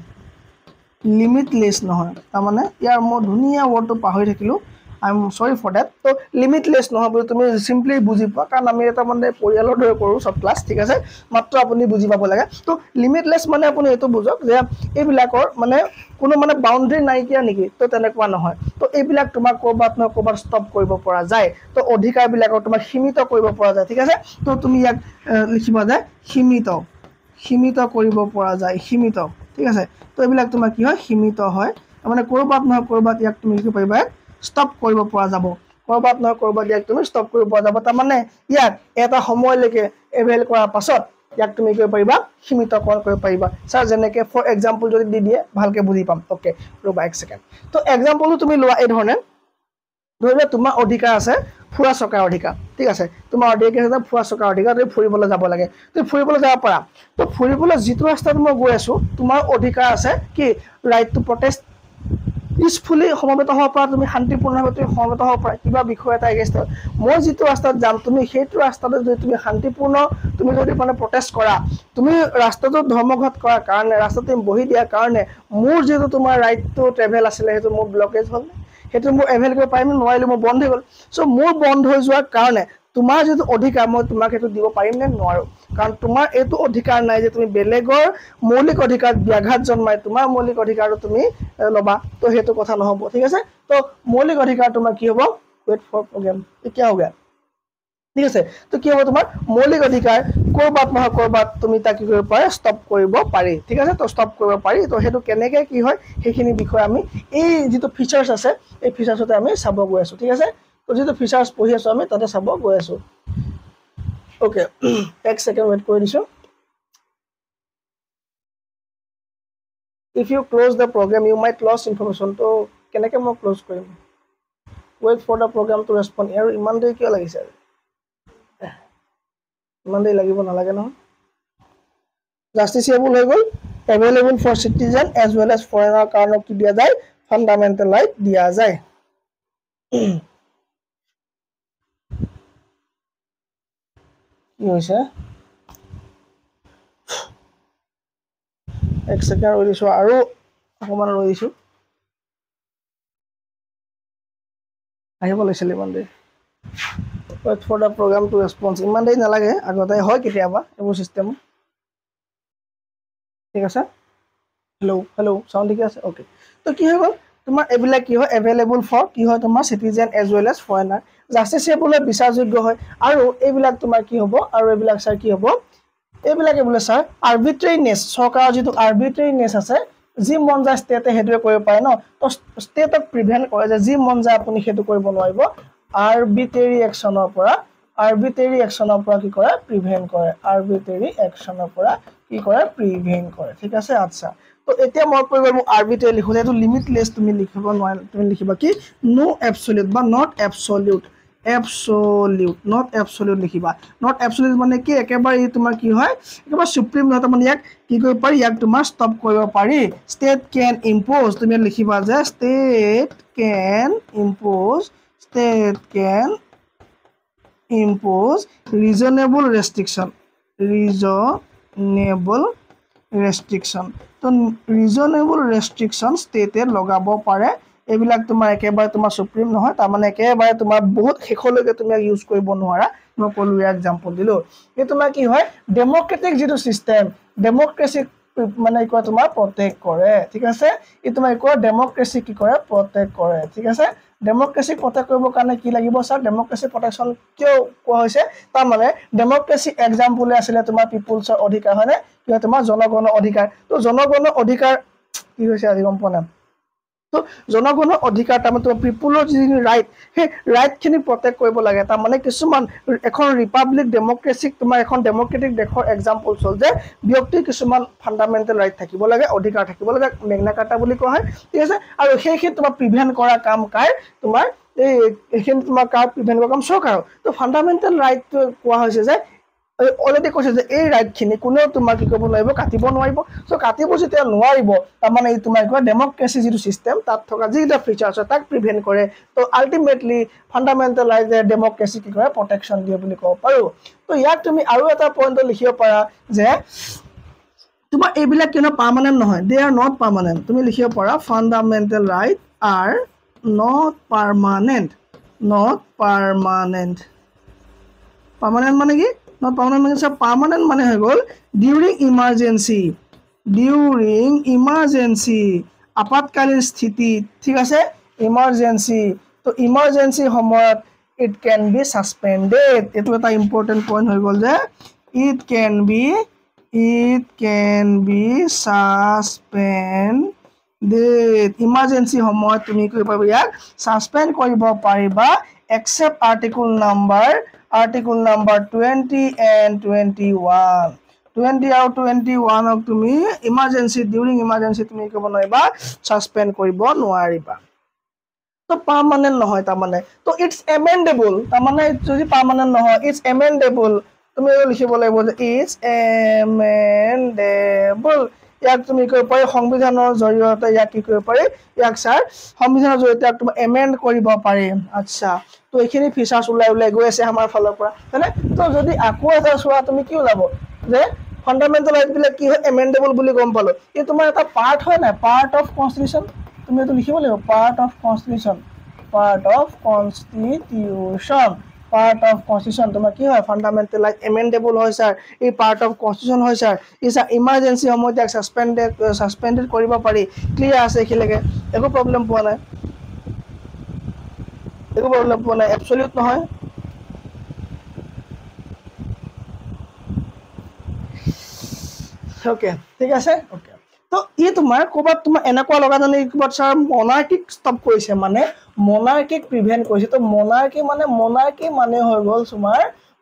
লিমিটলেছ নহয়, তাৰমানে ইয়াৰ মই ধুনীয়া ৱৰ্ডটো পাহৰি থাকিলোঁ, I am sorry for that. তো লিমিটলেছ নহয় বুলি তুমি চিম্পলি বুজি পোৱা, কাৰণ আমি এটা মানে পৰিয়ালৰ দৰে কৰোঁ চব ক্লাছ। ঠিক আছে, মাত্ৰ আপুনি বুজি পাব লাগে। তো লিমিটলেছ মানে আপুনি এইটো বুজক যে এইবিলাকৰ মানে কোনো মানে বাউণ্ডেৰী নাইকিয়া নেকি, তো তেনেকুৱা নহয়। তো এইবিলাক তোমাক ক'ৰবাত নহয় ক'ৰবাত ষ্টপ কৰিব পৰা যায়, তো অধিকাৰবিলাকক তোমাক সীমিত কৰিব পৰা যায়। ঠিক আছে, তো তুমি ইয়াক লিখিবা যে সীমিত, সীমিত কৰিব পৰা যায়, সীমিত। ঠিক আছে, তো এইবিলাক তোমাৰ কি হয় সীমিত হয়, মানে ক'ৰবাত নহয় ক'ৰবাত ইয়াক তুমি কি পাৰিবা ষ্টপ কৰিব পৰা যাব, ক'ৰবাত নহয় ক'ৰবাত ইয়াক তুমি ষ্টপ কৰিব পৰা যাব। তাৰমানে ইয়াক এটা সময়লৈকে এভেইল কৰাৰ পাছত ইয়াক তুমি কি কৰিব পাৰিবা সীমিতকৰণ কৰিব পাৰিবা। ছাৰ যেনেকৈ ফৰ এক্সাম্পল যদি দি দিয়ে ভালকৈ বুজি পাম। অ'কে ৰ'বা এক ছেকেণ্ড। তো এক্সাম্পলো তুমি লোৱা এই ধৰণে, ধৰি লোৱা তোমাৰ অধিকাৰ আছে ফুৰা চকাৰ অধিকাৰ। ঠিক আছে, তোমাৰ অধিকাৰ আছে ফুৰা চকাৰ অধিকাৰ, তুমি ফুৰিবলৈ যাব লাগে, তুমি ফুৰিবলৈ যাব পাৰা। তো ফুৰিবলৈ যিটো ৰাস্তাত মই গৈ আছোঁ, তোমাৰ অধিকাৰ আছে কি ৰাইট টু প্ৰটেষ্ট, পিচফুলি সমবেত হ'ব পৰা, তুমি শান্তিপূৰ্ণভাৱে তুমি সমবেত হ'ব পৰা কিবা বিষয় এটা এগেইনষ্টত। মই যিটো ৰাস্তাত যাম তুমি সেইটো ৰাস্তাতে যদি তুমি শান্তিপূৰ্ণ তুমি যদি মানে প্ৰটেষ্ট কৰা, তুমি ৰাস্তাটোত ধৰ্মঘট কৰাৰ কাৰণে, ৰাস্তাত তুমি বহি দিয়াৰ কাৰণে মোৰ যিটো তোমাৰ ৰাইট টু ট্ৰেভেল আছিলে সেইটো মোৰ ব্লকেজ হ'ল, সেইটো মোৰ এভেইল কৰিব পাৰিম নোৱাৰিলোঁ, মোৰ বন্ধ হৈ গ'ল। চ' মোৰ বন্ধ হৈ যোৱাৰ কাৰণে তোমাৰ যিটো অধিকাৰ মই তোমাক সেইটো দিব পাৰিম নে নোৱাৰোঁ, কাৰণ তোমাৰ এইটো অধিকাৰ নাই যে তুমি বেলেগৰ মৌলিক অধিকাৰত ব্যাঘাত জন্মাই তোমাৰ মৌলিক অধিকাৰটো তুমি ল'বা, তো সেইটো কথা নহ'ব। ঠিক আছে, তো মৌলিক অধিকাৰ তোমাৰ কি হ'ব, ৱেইট ফৰ প্ৰগ্ৰেম এতিয়া হ'ব। ঠিক আছে, তো কি হ'ব তোমাৰ মৌলিক অধিকাৰ ক'ৰবাত নহয় ক'ৰবাত তুমি তাক কি কৰিব পাৰা ষ্টপ কৰিব পাৰি। ঠিক আছে, তো ষ্টপ কৰিব পাৰি। তো সেইটো কেনেকৈ কি হয় সেইখিনি বিষয়ে আমি এই যিটো ফিচাৰ্ছ আছে এই ফিচাৰ্ছতে আমি চাব গৈ আছোঁ। ঠিক আছে, তো যিটো ফিচাৰ্ছ পঢ়ি আছোঁ আমি তাতে চাব গৈ আছোঁ। অ'কে, এক ছেকেণ্ড ৱেইট কৰি দিছোঁ। If you close the program you might lose information. তো কেনেকৈ মই ক্ল'জ কৰিম? Wait for the program to respond. আৰু ইমান দেৰি কিয় লাগিছে? আৰু ইমান দেৰি লাগিব নালাগে নহয়। জাষ্টিচিয়েবল হৈ গ'ল, available for citizen as well as foreigner কাৰণেও কি দিয়া যায়, ফাণ্ডামেণ্টেল ৰাইট দিয়া যায়। কি হৈছে, এক ছেকেণ্ড ৰৈ দিছোঁ, আৰু অকণমান ৰৈ দিছোঁ, আহিব লাগিছিল ইমান দেৰি। Wait for the program to response, ইমান দেৰি নালাগে, আগতে হয় কেতিয়াবা এইবোৰ চিষ্টেম। ঠিক আছে, হেল্ল' হেল্ল' চাউণ্ড ঠিকে আছে? অ'কে, তো কি হৈ গ'ল তোমাৰ এইবিলাক কি হয় এভেইলেবল ফৰ কি হয় তোমাৰ citizen as well as foreigner. জাষ্টিচিয়েবল হয়, বিচাৰযোগ্য হয়। আৰু এইবিলাক তোমাৰ কি হ'ব, আৰু এইবিলাক ছাৰ কি হ'ব, এইবিলাকে বোলে ছাৰ আৰ্বিট্ৰেৰিনেছ, চৰকাৰৰ যিটো আৰ্বিট্ৰেৰিনেছ আছে, যি মন যায় ষ্টেটে সেইটোৱে কৰিব পাৰে ন। তো ষ্টেটক প্ৰিভেণ্ট কৰে যে যি মন যায় আপুনি সেইটো কৰিব নোৱাৰিব। আৰ্বিট্ৰেৰী একশ্যনৰ পৰা, আৰ্বিট্ৰেৰী একশ্যনৰ পৰা কি কৰে, প্ৰিভেণ্ট কৰে। আৰ্বিট্ৰেৰী একশ্যনৰ পৰা কি কৰে, প্ৰিভেণ্ট কৰে, ঠিক আছে। আচ্ছা, তো এতিয়া মই কৰিব মোক আৰ্বিট্ৰেৰী লিখোঁতে এইটো লিমিটলেছ তুমি লিখিব নোৱাৰা, তুমি লিখিবা কি ন' এবচলিউট বা not absolute, absolute, not absolute লিখিবা। Not absolute মানে কি, একেবাৰে ই তোমাৰ কি হয়, একেবাৰে চুপ্ৰিম নহয়, তাৰমানে ইয়াক কি কৰিব পাৰি, ইয়াক তোমাৰ ষ্টপ কৰিব পাৰি। ষ্টেট কেন ইম্প'জ, তুমি লিখিবা যে state can impose, state can impose reasonable restriction, reasonable restriction. তো ৰিজনেবল ৰেষ্ট্ৰিকশ্যন ষ্টেটে লগাব পাৰে। এইবিলাক তোমাৰ একেবাৰে তোমাৰ চুপ্ৰিম নহয়, তাৰমানে একেবাৰে তোমাৰ বহুত শেষলৈকে তুমি ইউজ কৰিব নোৱাৰা। মই ক'লো, এক্সাম্পল দিলোঁ। এই তোমাৰ কি হয়, ডেম'ক্ৰেটিক যিটো ছিষ্টেম, ডেম'ক্ৰেচিক মানে কি কয় তোমাৰ প্ৰটেক্ট কৰে, ঠিক আছে। এই তোমাৰ কি কয়, ডেম'ক্ৰেচি কি কৰে, প্ৰটেক্ট কৰে, ঠিক আছে। ডেম'ক্ৰেচিক প্ৰটেক্ট কৰিবৰ কাৰণে কি লাগিব ছাৰ, ডেম'ক্ৰেচি প্ৰটেকশ্যন কিয় কোৱা হৈছে, তাৰমানে ডেম'ক্ৰেচি এক্সাম্পলে আছিলে তোমাৰ পিপুলছৰ অধিকাৰ, হয়নে, কি হয় তোমাৰ জনগণৰ অধিকাৰ। তো জনগণৰ অধিকাৰ কি হৈছে আজি গম পোৱা নাই। তো জনগণৰ অধিকাৰ তাৰমানে তোমাৰ পিপুলৰ যিখিনি ৰাইট, সেই ৰাইটখিনি প্ৰটেক্ট কৰিব লাগে। তাৰমানে কিছুমান এখন ৰিপাব্লিক ডেম'ক্ৰেচিক তোমাৰ এখন ডেম'ক্ৰেটিক দেশৰ এক্সাম্পলছ হ'ল যে ব্যক্তিৰ কিছুমান ফাণ্ডামেণ্টেল ৰাইট থাকিব লাগে, অধিকাৰ থাকিব লাগে, মেগনা কাৰ্টা বুলি কোৱা হয়, ঠিক আছে। আৰু সেইখিনি তোমাৰ প্ৰিভেণ্ট কৰা কাম কাৰ, তোমাৰ এই এইখিনি তোমাৰ কাৰ প্ৰিভেণ্ট কৰা কাম, চৰকাৰৰ। তো ফাণ্ডামেণ্টেল ৰাইটটো কোৱা হৈছে যে অলৰেডি কৈছে যে এই ৰাইটখিনি কোনেও তোমাৰ কি কৰিব নোৱাৰিব, কাটিব নোৱাৰিব। চ' কাটিব যেতিয়া নোৱাৰিব, তাৰমানে এই তোমাৰ কি কয় ডেম'ক্ৰেচি যিটো ছিষ্টেম, তাত থকা যিকেইটা ফিচাৰ্ছ আছে তাক প্ৰিভেণ্ট কৰে। তো আল্টিমেটলি ফাণ্ডামেণ্টেল ৰাইটে ডেম'ক্ৰেচি কি কৰে, প্ৰটেকশ্যন দিয়ে বুলি ক'ব পাৰোঁ। তো ইয়াত তুমি আৰু এটা পইণ্টত লিখিব পাৰা যে তোমাৰ এইবিলাক কিয়নো পাৰ্মানেণ্ট নহয়, they are not permanent. তুমি লিখিব পাৰা fundamental right are not permanent, not permanent. Permanent মানে কি, not permanent মানে ছাৰ, পাৰ্মানেণ্ট মানে হৈ গ'ল ডিউৰিং ইমাৰ্জেঞ্চি, ডিউৰিং ইমাৰ্জেঞ্চি, আপাতকালীন স্থিতি, ঠিক আছে, ইমাৰ্জেঞ্চি। তো ইমাৰ্জেঞ্চি সময়ত it can be suspended, এইটো এটা ইম্পৰ্টেণ্ট পইণ্ট হৈ গ'ল যে it can be, it can be suspended. Emergency সময়ত তুমি কি কৰিব পাৰিবা, ইয়াক ছাছপেণ্ড কৰিব পাৰিবা, except article number, article number 20 and 21। 20 আৰু 21ক তুমি ইমাৰ্জেঞ্চি, ডিউৰিং ইমাৰ্জেঞ্চি তুমি কৰিব নোৱাৰিবা, ছাছপেণ্ড কৰিব নোৱাৰিবা। তো পাৰ্মানেণ্ট নহয় তাৰমানে, তো it's এমেণ্ডেবল, তাৰমানে যদি পাৰ্মানেণ্ট নহয় it's এমেণ্ডেবল, তুমি লিখিব লাগিব যে it's এমেণ্ডেবল। ইয়াক তুমি কৰিব পাৰি সংবিধানৰ জৰিয়তে, ইয়াক কি কৰিব পাৰি, ইয়াক ছাৰ সংবিধানৰ জৰিয়তে ইয়াক তোমাৰ এমেণ্ড কৰিব পাৰি। আচ্ছা, তো এইখিনি ফিচাৰ্ছ ওলাই ওলাই গৈ আছে আমাৰ ফালৰ পৰা, হয়নে। তো যদি আকৌ এটা চোৱা তুমি কি ওলাব যে ফাণ্ডামেণ্টেল ৰাইটবিলাক কি হয়, এমেণ্ডেবল বুলি গম পালোঁ। এই তোমাৰ এটা পাৰ্ট হয় নাই, পাৰ্ট অফ কনষ্টিটিউশ্যন, তুমি এইটো লিখিব লাগিব, part of constitution, part of constitution, part of constitution তোমাৰ কি হয়, ফাণ্ডামেণ্টেল ৰাইট এমেণ্ডেবল হয় ছাৰ, এই পাৰ্ট অফ কনষ্টিটিউশ্যন হয় ছাৰ। এই ছাৰ ইমাৰ্জেঞ্চি সময়ত ইয়াক ছাছপেণ্ডেড কৰিব পাৰি। ক্লিয়াৰ আছে এইখিনিলৈকে, একো প্ৰব্লেম পোৱা নাই, একো প্ৰব্লেম পোৱা নাই, এবচলিউট নহয়। অ'কে, ঠিক আছে, অ'কে। তো ই তোমাৰ ক'ৰবাত তোমাৰ এনেকুৱা লগা জানে ক'ৰবাত ছাৰ মনাৰ্কিক ষ্টপ কৰিছে, মানে মনাৰ্কিক প্ৰিভেণ্ট কৰিছে। তো মনাৰ্কি মানে, মনাৰ্কি মানে হৈ গ'ল তোমাৰ,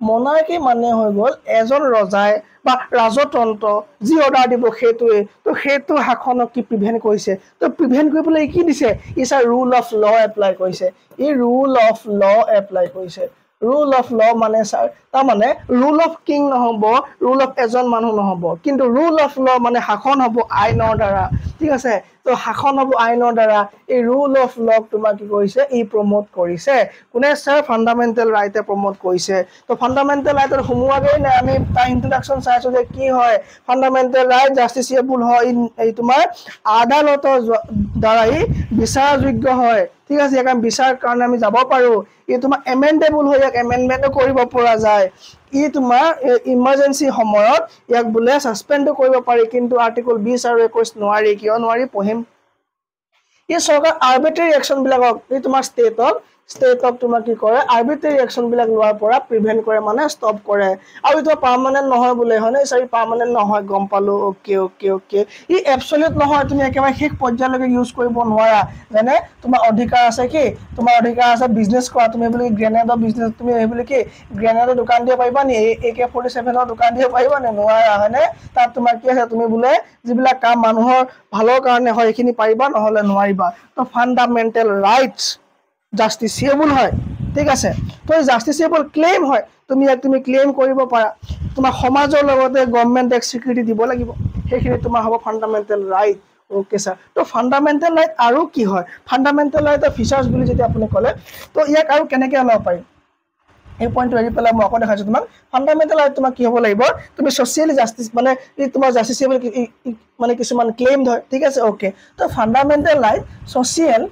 মনাৰ্কি মানে হৈ গ'ল এজন ৰজাই বা ৰাজতন্ত্ৰ যি অৰ্ডাৰ দিব সেইটোৱে, তো সেইটো শাসনক কি প্ৰিভেণ্ট কৰিছে। তো প্ৰিভেণ্ট কৰি পেলাই কি দিছে, ই sir rule of law apply কৰিছে, ই ৰুল অফ ল এপ্লাই কৰিছে। ৰুল অফ ল মানে ছাৰ, তাৰমানে ৰুল অফ কিং নহ'ব, ৰুল অফ এজন মানুহ নহ'ব, কিন্তু ৰুল অফ ল মানে শাসন হ'ব আইনৰ দ্বাৰা, ঠিক আছে। তো শাসন হ'ব আইনৰ দ্বাৰা, এই ৰুল অফ লক তোমাৰ কি কৰিছে, ই প্ৰমোট কৰিছে। কোনে ছাৰ, ফাণ্ডামেণ্টেল ৰাইটে প্ৰমোট কৰিছে। তো ফাণ্ডামেণ্টেল ৰাইটত সোমোৱাগৈ নাই, আমি তাৰ ইন্ট্ৰডাকশ্যন চাইছোঁ যে কি হয় ফাণ্ডামেণ্টেল ৰাইট, জাষ্টিচিয়েবল হয়, এই তোমাৰ আদালতৰ দ্বাৰা ই বিচাৰযোগ্য হয়, ঠিক আছে। ইয়াক আমি বিচাৰ কাৰণে আমি যাব পাৰোঁ। ই তোমাৰ এমেণ্ডেবল হৈ ইয়াক এমেণ্ডমেণ্টো কৰিব পৰা যায়। ই তোমাৰ ইমাৰ্জেঞ্চি সময়ত ইয়াক বোলে ছাছপেণ্ডো কৰিব পাৰি, কিন্তু আৰ্টিকল 20 আৰু 21 নোৱাৰি। কিয় নোৱাৰি পঢ়িম। ই চৰকাৰ আৰ্বিট্ৰেৰী একশ্যনবিলাকক, ই তোমাৰ ষ্টেটক, ষ্টেটক তোমাৰ কি কৰে, আৰ্বিট্ৰেৰী একশ্যনবিলাক লোৱাৰ পৰা প্ৰিভেণ্ট কৰে, মানে ষ্টপ কৰে। আৰু এইটো পাৰ্মানেণ্ট নহয় বোলে, হয়নে ছাৰ? পাৰ্মানেণ্ট নহয়, গম পালোঁ, অ'কে অ'কে অ'কে। ই এবচলিউট নহয়, তুমি একেবাৰে শেষ পৰ্যায়লৈকে ইউজ কৰিব নোৱাৰা। যেনে তোমাৰ অধিকাৰ আছে কি, তোমাৰ অধিকাৰ আছে বিজনেছ কৰা, তুমি বুলি গ্ৰেনেডৰ বিজনেছ, তুমি এই বুলি কি গ্ৰেনেডৰ দোকান দিব পাৰিবা নি, AK-47ৰ দোকান দিব পাৰিবা নি? নোৱাৰা, হয়নে? তাত তোমাৰ কি আছে, তুমি বোলে যিবিলাক কাম মানুহৰ ভালৰ কাৰণে হয় সেইখিনি পাৰিবা, নহ'লে নোৱাৰিবা। তো ফাণ্ডামেণ্টেল ৰাইটছ জাষ্টিচিয়েবল হয়, ঠিক আছে। তো এই জাষ্টিচিয়েবল ক্লেইম হয়, তুমি ইয়াক তুমি ক্লেইম কৰিব পাৰা। তোমাৰ সমাজৰ লগতে গভৰ্ণমেণ্টে স্বীকৃতি দিব লাগিব, সেইখিনি তোমাৰ হ'ব ফাণ্ডামেণ্টেল ৰাইট। অ'কে ছাৰ, তো ফাণ্ডামেণ্টেল ৰাইট আৰু কি হয়, ফাণ্ডামেণ্টেল ৰাইটৰ ফিচাৰ্ছ বুলি যেতিয়া আপুনি ক'লে, তো ইয়াক আৰু কেনেকৈ ওলাব পাৰিম, এই পইণ্টটো এৰি পেলাই মই আকৌ দেখাইছোঁ তোমাক। ফাণ্ডামেণ্টেল ৰাইট তোমাৰ কি হ'ব লাগিব, তুমি ছ'চিয়েলি জাষ্টিচ মানে তোমাৰ জাষ্টিচিয়েবল মানে কিছুমান ক্লেইম হয়, ঠিক আছে, অ'কে। তো ফাণ্ডামেণ্টেল ৰাইট ছ'চিয়েল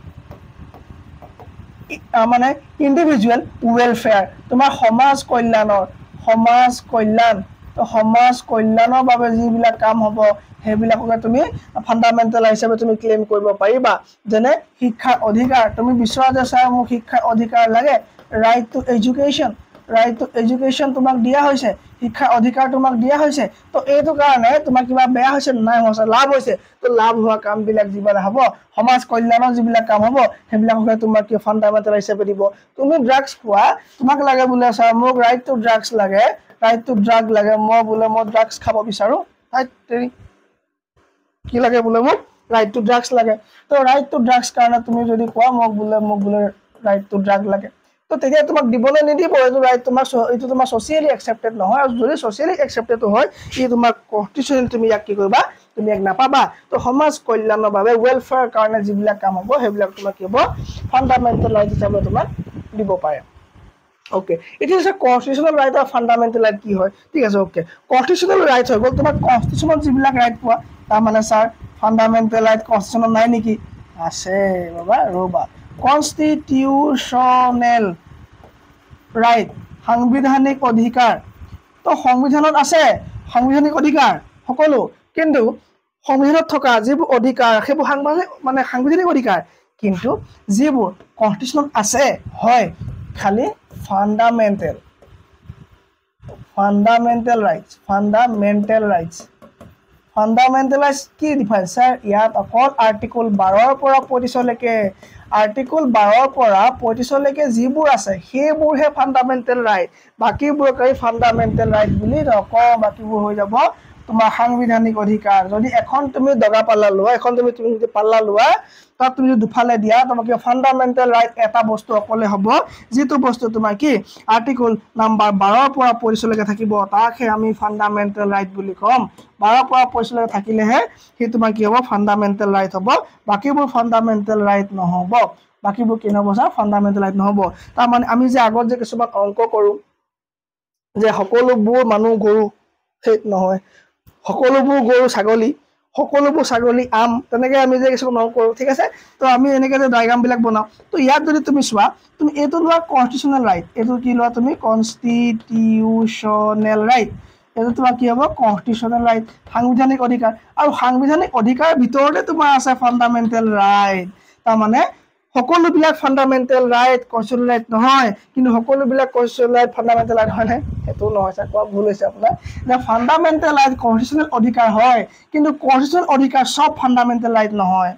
মানে ইণ্ডিভিজুৱেল ৱেলফেয়াৰ, তোমাৰ সমাজ কল্যাণৰ, সমাজ কল্যাণ, তো সমাজ কল্যাণৰ বাবে যিবিলাক কাম হ'ব সেইবিলাককে তুমি ফাণ্ডামেণ্টেল হিচাপে তুমি ক্লেইম কৰিব পাৰিবা। যেনে শিক্ষাৰ অধিকাৰ, তুমি বিচৰা যে ছাৰ মোক শিক্ষাৰ অধিকাৰ লাগে, right to education, right to education তোমাক দিয়া হৈছে, শিক্ষাৰ অধিকাৰ তোমাক দিয়া হৈছে। তো এইটো কাৰণে তোমাৰ কিবা বেয়া হৈছে নাই হোৱা, লাভ হৈছে। তো লাভ হোৱা কামবিলাক যিবিলাক হ'ব, সমাজ কল্যাণৰ যিবিলাক কাম হ'ব, সেইবিলাককে তোমাক কি ফাণ্ডামেণ্টেল হিচাপে দিব। তুমি ড্ৰাগছ খোৱা, তোমাক লাগে বোলে ছাৰ মোক ৰাইট টু ড্ৰাগছ লাগে, ৰাইট টু ড্ৰাগ লাগে, মই বোলে মই ড্ৰাগছ খাব বিচাৰোঁ, কি লাগে বোলে মোক ৰাইট টু ড্ৰাগছ লাগে। তো ৰাইট টু ড্ৰাগছ কাৰণে তুমি যদি কোৱা মোক বোলে ৰাইট টু ড্ৰাগ লাগে, তো তেতিয়া তোমাক দিবলৈ নিদিব এইটো ৰাইট, তোমাৰ এইটো তোমাৰ ছ'চিয়েলি একচেপ্টেড নহয়। আৰু যদি ছ'চিয়েলি একচেপ্টেড হয়, ই তোমাক কনষ্টিটিউশ্যনেল তুমি ইয়াক কি কৰিবা, তুমি ইয়াক নাপাবা। তো সমাজ কল্যাণৰ বাবে ৱেলফেয়াৰ কাৰণে যিবিলাক কাম হ'ব সেইবিলাক তোমাক কি হ'ব, ফাণ্ডামেণ্টেল ৰাইট হিচাপে তোমাক দিব পাৰে। অ'কে, এতিয়া হৈছে কনষ্টিটিউশ্যনেল ৰাইট আৰু ফাণ্ডামেণ্টেল ৰাইট কি হয়, ঠিক আছে, অ'কে। কনষ্টিটিউশ্যনেল ৰাইট হৈ গ'ল তোমাৰ কনষ্টিটিউশ্যনত যিবিলাক ৰাইট পোৱা, তাৰমানে ছাৰ ফাণ্ডামেণ্টেল ৰাইট কনষ্টিটিউশ্যনত নাই নেকি? আছে বাবা, ৰ'বা। কনষ্টিটিউশ্যনেল ৰাইট সাংবিধানিক অধিকাৰ, তো সংবিধানত আছে সাংবিধানিক অধিকাৰ সকলো, কিন্তু সংবিধানত থকা যিবোৰ অধিকাৰ সেইবোৰ সাংবিধানিক মানে সাংবিধানিক অধিকাৰ, কিন্তু যিবোৰ কনষ্টিটিউশ্যনত আছে হয় খালি fundamental, fundamental rights, fundamental rights, fundamental rights কি ডিফাইন ছাৰ? ইয়াত অকল আৰ্টিকল 12ৰ পৰা 35লৈকে, আৰ্টিকল 12ৰ পৰা 35লৈকে যিবোৰ আছে সেইবোৰহে ফাণ্ডামেণ্টেল ৰাইট, বাকীবোৰক আমি ফাণ্ডামেণ্টেল ৰাইট বুলি নকওঁ, বাকীবোৰ হৈ যাব তোমাৰ সাংবিধানিক অধিকাৰ। যদি এখন তুমি দগা পাল্লা লোৱা, এখন তুমি তুমি যদি পাল্লা লোৱা, তাত তুমি যদি দুফালে দিয়া, তোমাক কি ফাণ্ডামেণ্টেল ৰাইট এটা বস্তু অকলে হ'ব, যিটো বস্তু তোমাৰ কি আৰ্টিকল নাম্বাৰ 12ৰ পৰা 25লৈকে থাকিব, তাকহে আমি ফাণ্ডামেণ্টেল ৰাইট বুলি ক'ম। 12ৰ পৰা 25লৈকে থাকিলেহে সি তোমাৰ কি হ'ব, ফাণ্ডামেণ্টেল ৰাইট হ'ব, বাকীবোৰ ফাণ্ডামেণ্টেল ৰাইট নহ'ব। বাকীবোৰ কি নহ'ব ছাৰ? ফাণ্ডামেণ্টেল ৰাইট নহ'ব। তাৰমানে আমি যে আগত যে কিছুমান অংক কৰোঁ যে সকলোবোৰ মানুহ গৰু, সেই নহয়, সকলোবোৰ গৰু ছাগলী, সকলোবোৰ ছাগলী আম, তেনেকৈ আমি যে কিছুমান অংক কৰোঁ, ঠিক আছে। তো আমি এনেকৈ যে ডায়েগ্ৰামবিলাক বনাওঁ, তো ইয়াত যদি তুমি চোৱা, তুমি এইটো লোৱা কনষ্টিটিউশ্যনেল ৰাইট, এইটো কি লোৱা তুমি কনষ্টিটিউশ্যনেল ৰাইট, এইটো তোমাৰ কি হ'ব কনষ্টিটিউশ্যনেল ৰাইট, সাংবিধানিক অধিকাৰ। আৰু সাংবিধানিক অধিকাৰ ভিতৰতে তোমাৰ আছে ফাণ্ডামেণ্টেল ৰাইট। তাৰমানে সকলোবিলাক ফাণ্ডামেণ্টেল ৰাইট কনষ্টিটিউশ্যনেল ৰাইট নহয়, কিন্তু সকলোবিলাক কনষ্টিটিউশ্যনেল ৰাইট ফাণ্ডামেণ্টেল ৰাইট হয়নে? সেইটো নহয় ছাৰ, কোৱা ভুল হৈছে আপোনাৰ। যে ফাণ্ডামেণ্টেল ৰাইট কনষ্টিটিউশ্যনেল অধিকাৰ হয়, কিন্তু কনষ্টিটিউশ্যনেল অধিকাৰ চব ফাণ্ডামেণ্টেল ৰাইট নহয়।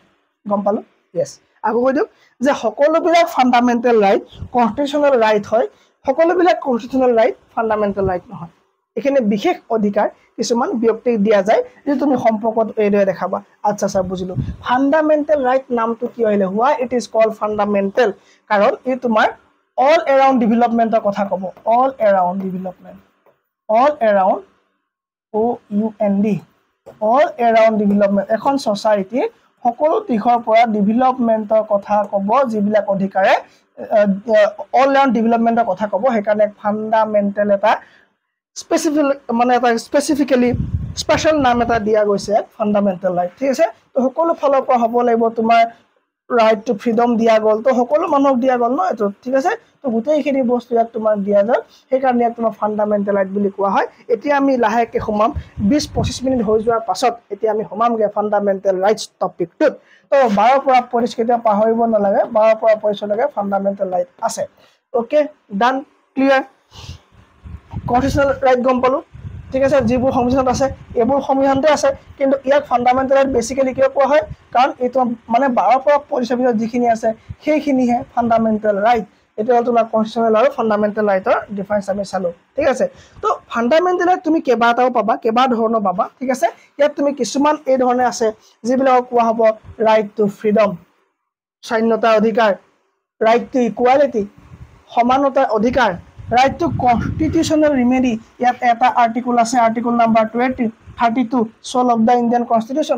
গম পালোঁ? য়েছ। আকৌ কৈ দিয়ক যে সকলোবিলাক ফাণ্ডামেণ্টেল ৰাইট কনষ্টিটিউশ্যনেল ৰাইট হয়, সকলোবিলাক কনষ্টিটিউশ্যনেল ৰাইট ফাণ্ডামেণ্টেল ৰাইট নহয়। এইখিনি বিশেষ অধিকাৰ কিছুমান ব্যক্তিক দিয়া যায়, যি তুমি সম্পৰ্কত এইদৰে দেখাবা। আচ্ছা ছাৰ বুজিলোঁ। ফাণ্ডামেণ্টেল ৰাইট নামটো কি আহিলে? Why it is call fundamental? কাৰণ ই তোমাৰ অল এৰাউণ্ড ডেভেলপমেণ্টৰ কথা ক'ব। All around development, all around, O U N D, all around development. এখন ছ'চাইটিৰ সকলো দিশৰ পৰা ডেভেলপমেণ্টৰ কথা ক'ব, যিবিলাক অধিকাৰে অল এৰাউণ্ড ডেভেলপমেণ্টৰ কথা ক'ব, সেইকাৰণে ফাণ্ডামেণ্টেল এটা স্পেচিফিক মানে এটা স্পেচিফিকেলি স্পেচিয়েল নাম এটা দিয়া গৈছে ফাণ্ডামেণ্টেল ৰাইট, ঠিক আছে। তো সকলো ফালৰ পৰা হ'ব লাগিব, তোমাৰ ৰাইট টু ফ্ৰীডম দিয়া গ'ল। তো সকলো মানুহক দিয়া গ'ল ন এইটো, ঠিক আছে। তো গোটেইখিনি বস্তু ইয়াত তোমাক দিয়া যায়, সেইকাৰণে ইয়াক তোমাৰ ফাণ্ডামেণ্টেল ৰাইট বুলি কোৱা হয়। এতিয়া আমি লাহেকৈ সোমাম, 20-25 মিনিট হৈ যোৱাৰ পাছত এতিয়া আমি সোমামগৈ ফাণ্ডামেণ্টেল ৰাইটছ টপিকটোত। তো 12ৰ পৰা 25 কেতিয়াও পাহৰিব নালাগে, 12ৰ পৰা 25লৈকে ফাণ্ডামেণ্টেল ৰাইট আছে। Okay, done, clear. Constitutional right গম পালোঁ, ঠিক আছে। যিবোৰ সংবিধানত আছে এইবোৰ সংবিধানতে আছে, কিন্তু ইয়াক ফাণ্ডামেণ্টেল ৰাইট বেচিকেলি কিয় কোৱা হয়? কাৰণ এইটো মানে 12ৰ পৰা 25ৰ ভিতৰত যিখিনি আছে সেইখিনিহে ফাণ্ডামেণ্টেল ৰাইট। এইটো হ'ল তোমাৰ কনষ্টিটিউচনেল আৰু ফাণ্ডামেণ্টেল ৰাইটৰ ডিফাৰেঞ্চ আমি চালোঁ, ঠিক আছে। তো ফাণ্ডামেণ্টেল ৰাইট তুমি কেইবাটাও পাবা, কেইবা ধৰণৰ পাবা, ঠিক আছে। ইয়াত তুমি কিছুমান এই ধৰণে আছে যিবিলাকক কোৱা হ'ব ৰাইট টু ফ্ৰীডম, স্বাধীনতাৰ অধিকাৰ, ৰাইট টু ইকুৱালিটি, সমানতাৰ অধিকাৰ, ৰাইট টু কনষ্টিটিউচনেল ৰিমেডি। ইয়াত এটা আৰ্টিকল আছে, article number 32 soul of the Indian constitution.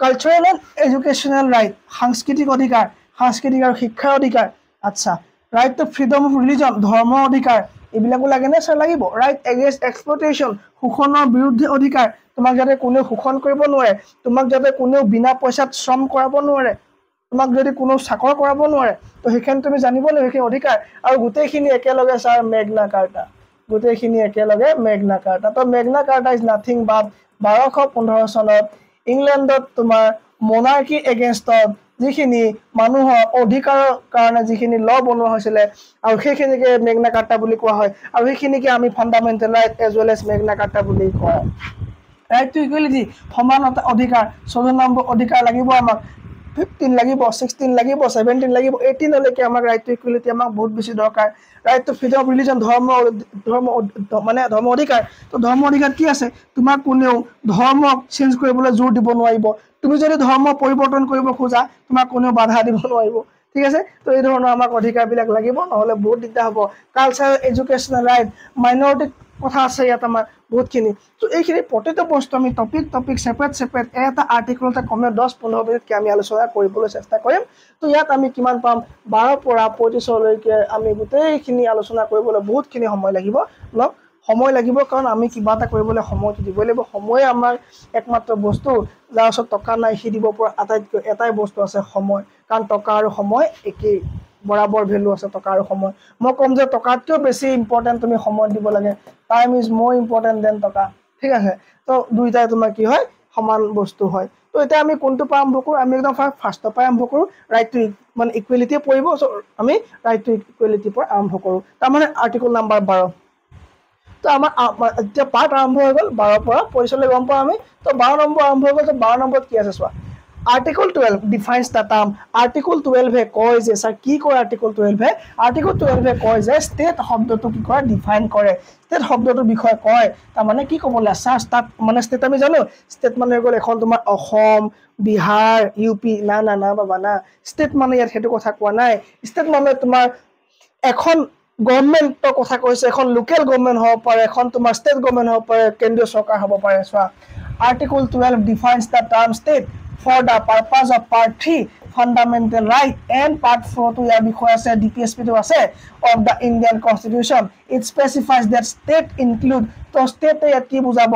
Cultural and educational right, সাংস্কৃতিক অধিকাৰ, সাংস্কৃতিক আৰু শিক্ষাৰ অধিকাৰ। আচ্ছা, right to freedom of religion, ধৰ্মৰ অধিকাৰ, এইবিলাকো লাগেনে ছাৰ? লাগিব। ৰাইট এগেইনষ্ট এক্সপ্লটেশ্যন, শোষণৰ বিৰুদ্ধে অধিকাৰ, তোমাক যাতে কোনেও শোষণ কৰিব নোৱাৰে, তোমাক যাতে কোনেও বিনা পইচাত শ্ৰম কৰাব নোৱাৰে, তোমাক যদি কোনো চাকৰ কৰাব নোৱাৰে, তো সেইখিনি তুমি জানিব লাগিব, সেইখিনি অধিকাৰ। আৰু গোটেইখিনি একেলগে ছাৰ মেগনা কাৰ্টা, গোটেইখিনি একেলগে মেগনা কাৰ্টা। তো Magna Carta is nothing but 1215 চনত ইংলেণ্ডত তোমাৰ মনাৰ্কি এগেইনষ্টত যিখিনি মানুহৰ অধিকাৰৰ কাৰণে যিখিনি ল বনোৱা হৈছিলে, আৰু সেইখিনিকে মেগনা কাৰ্টা বুলি কোৱা হয়, আৰু সেইখিনিকে আমি fundamental right as well as Magna Carta বুলি কোৱা হয়। ৰাইট টু ইকুৱেলিটি, সমানতা অধিকাৰ, 14 নম্বৰ অধিকাৰ লাগিব আমাক, 15 লাগিব, 16 লাগিব, 17 লাগিব, 18লৈকে আমাক ৰাইট টু ইকুৱেলিটি আমাক বহুত বেছি দৰকাৰ। Right to freedom of religion, ধৰ্ম ধৰ্ম মানে ধৰ্ম অধিকাৰ। তো ধৰ্ম অধিকাৰ কি আছে? তোমাক কোনেও ধৰ্মক চেঞ্জ কৰিবলৈ জোৰ দিব নোৱাৰিব, তুমি যদি ধৰ্ম পৰিৱৰ্তন কৰিব খোজা তোমাক কোনেও বাধা দিব নোৱাৰিব, ঠিক আছে। তো এই ধৰণৰ আমাক অধিকাৰবিলাক লাগিব, নহ'লে বহুত দিগদাৰ হ'ব। কালচাৰেল এডুকেশ্যনেল ৰাইট, মাইনৰিটিৰ কথা আছে ইয়াত আমাৰ বহুতখিনি। তো এইখিনি প্ৰতিটো বস্তু আমি টপিক টপিক ছেপাৰেট ছেপাৰেট এটা আৰ্টিকলতে কমেও 10-15 মিনিটকৈ আমি আলোচনা কৰিবলৈ চেষ্টা কৰিম। তো ইয়াত আমি কিমান পাম? 12ৰ পৰা 35লৈকে আমি গোটেইখিনি আলোচনা কৰিবলৈ বহুতখিনি সময় লাগিব, অলপ সময় লাগিব, কাৰণ আমি কিবা এটা কৰিবলৈ সময়টো দিবই লাগিব। সময়ে আমাৰ একমাত্ৰ বস্তু, যাৰ ওচৰত টকা নাই সি দিব পৰা আটাইতকৈ এটাই বস্তু আছে সময়, কাৰণ টকা আৰু সময় একেই বৰাবৰ ভেলু আছে টকা আৰু সময়। মই ক'ম যে টকাতকৈও বেছি ইম্পৰ্টেণ্ট তুমি সময় দিব লাগে, time is more important than টকা, ঠিক আছে। তো দুইটাই তোমাৰ কি হয়, সমান বস্তু হয়। তো এতিয়া আমি কোনটো পৰা আৰম্ভ কৰোঁ? আমি একদম ফাৰ্ষ্টৰ পৰাই আৰম্ভ কৰোঁ, ৰাইট টু মানে ইকুৱেলিটিয়ে পৰিব, চ' আমি ৰাইট টু ইকুৱেলিটিৰ পৰা আৰম্ভ কৰোঁ, তাৰমানে আৰ্টিকল নাম্বাৰ 12। তো আমাৰ এতিয়া পাৰ্ট আৰম্ভ হৈ গ'ল 12ৰ পৰা 25লৈ গম পাওঁ আমি। তো 12 নম্বৰ আৰম্ভ হৈ গ'ল। তো 12 নম্বৰত কি আছে চোৱা, article 12 defines the term. Article 12 কয় যে ছাৰ কি কয় আৰ্টিকল 12? আৰ্টিকল 12 কয় যে ষ্টেট শব্দটো কি কৰে, ডিফাইন কৰে, ষ্টেট শব্দটোৰ বিষয়ে কয়। তাৰমানে কি ক'বলৈ ছাৰ, তাত মানে ষ্টেট আমি জানো, ষ্টেট মানে হৈ গ'ল এখন তোমাৰ অসম, বিহাৰ, ইউ পি, না না না বাবা না, ষ্টেট মানে ইয়াত সেইটো কথা কোৱা নাই। ষ্টেট মানে তোমাৰ এখন গভৰ্ণমেণ্টৰ কথা কৈছে, এখন লোকেল গভৰ্ণমেণ্ট হ'ব পাৰে, এখন তোমাৰ ষ্টেট গভৰ্ণমেণ্ট হ'ব পাৰে, কেন্দ্ৰীয় চৰকাৰ হ'ব পাৰে। চোৱা, article 12 defines the term state for the purpose of part 3 fundamental right and part 4 টো ইয়াৰ বিষয় আছে, DPSP টো আছে of the Indian Constitution. It specifies that state include, তো state ইয়াত কি বুজাব?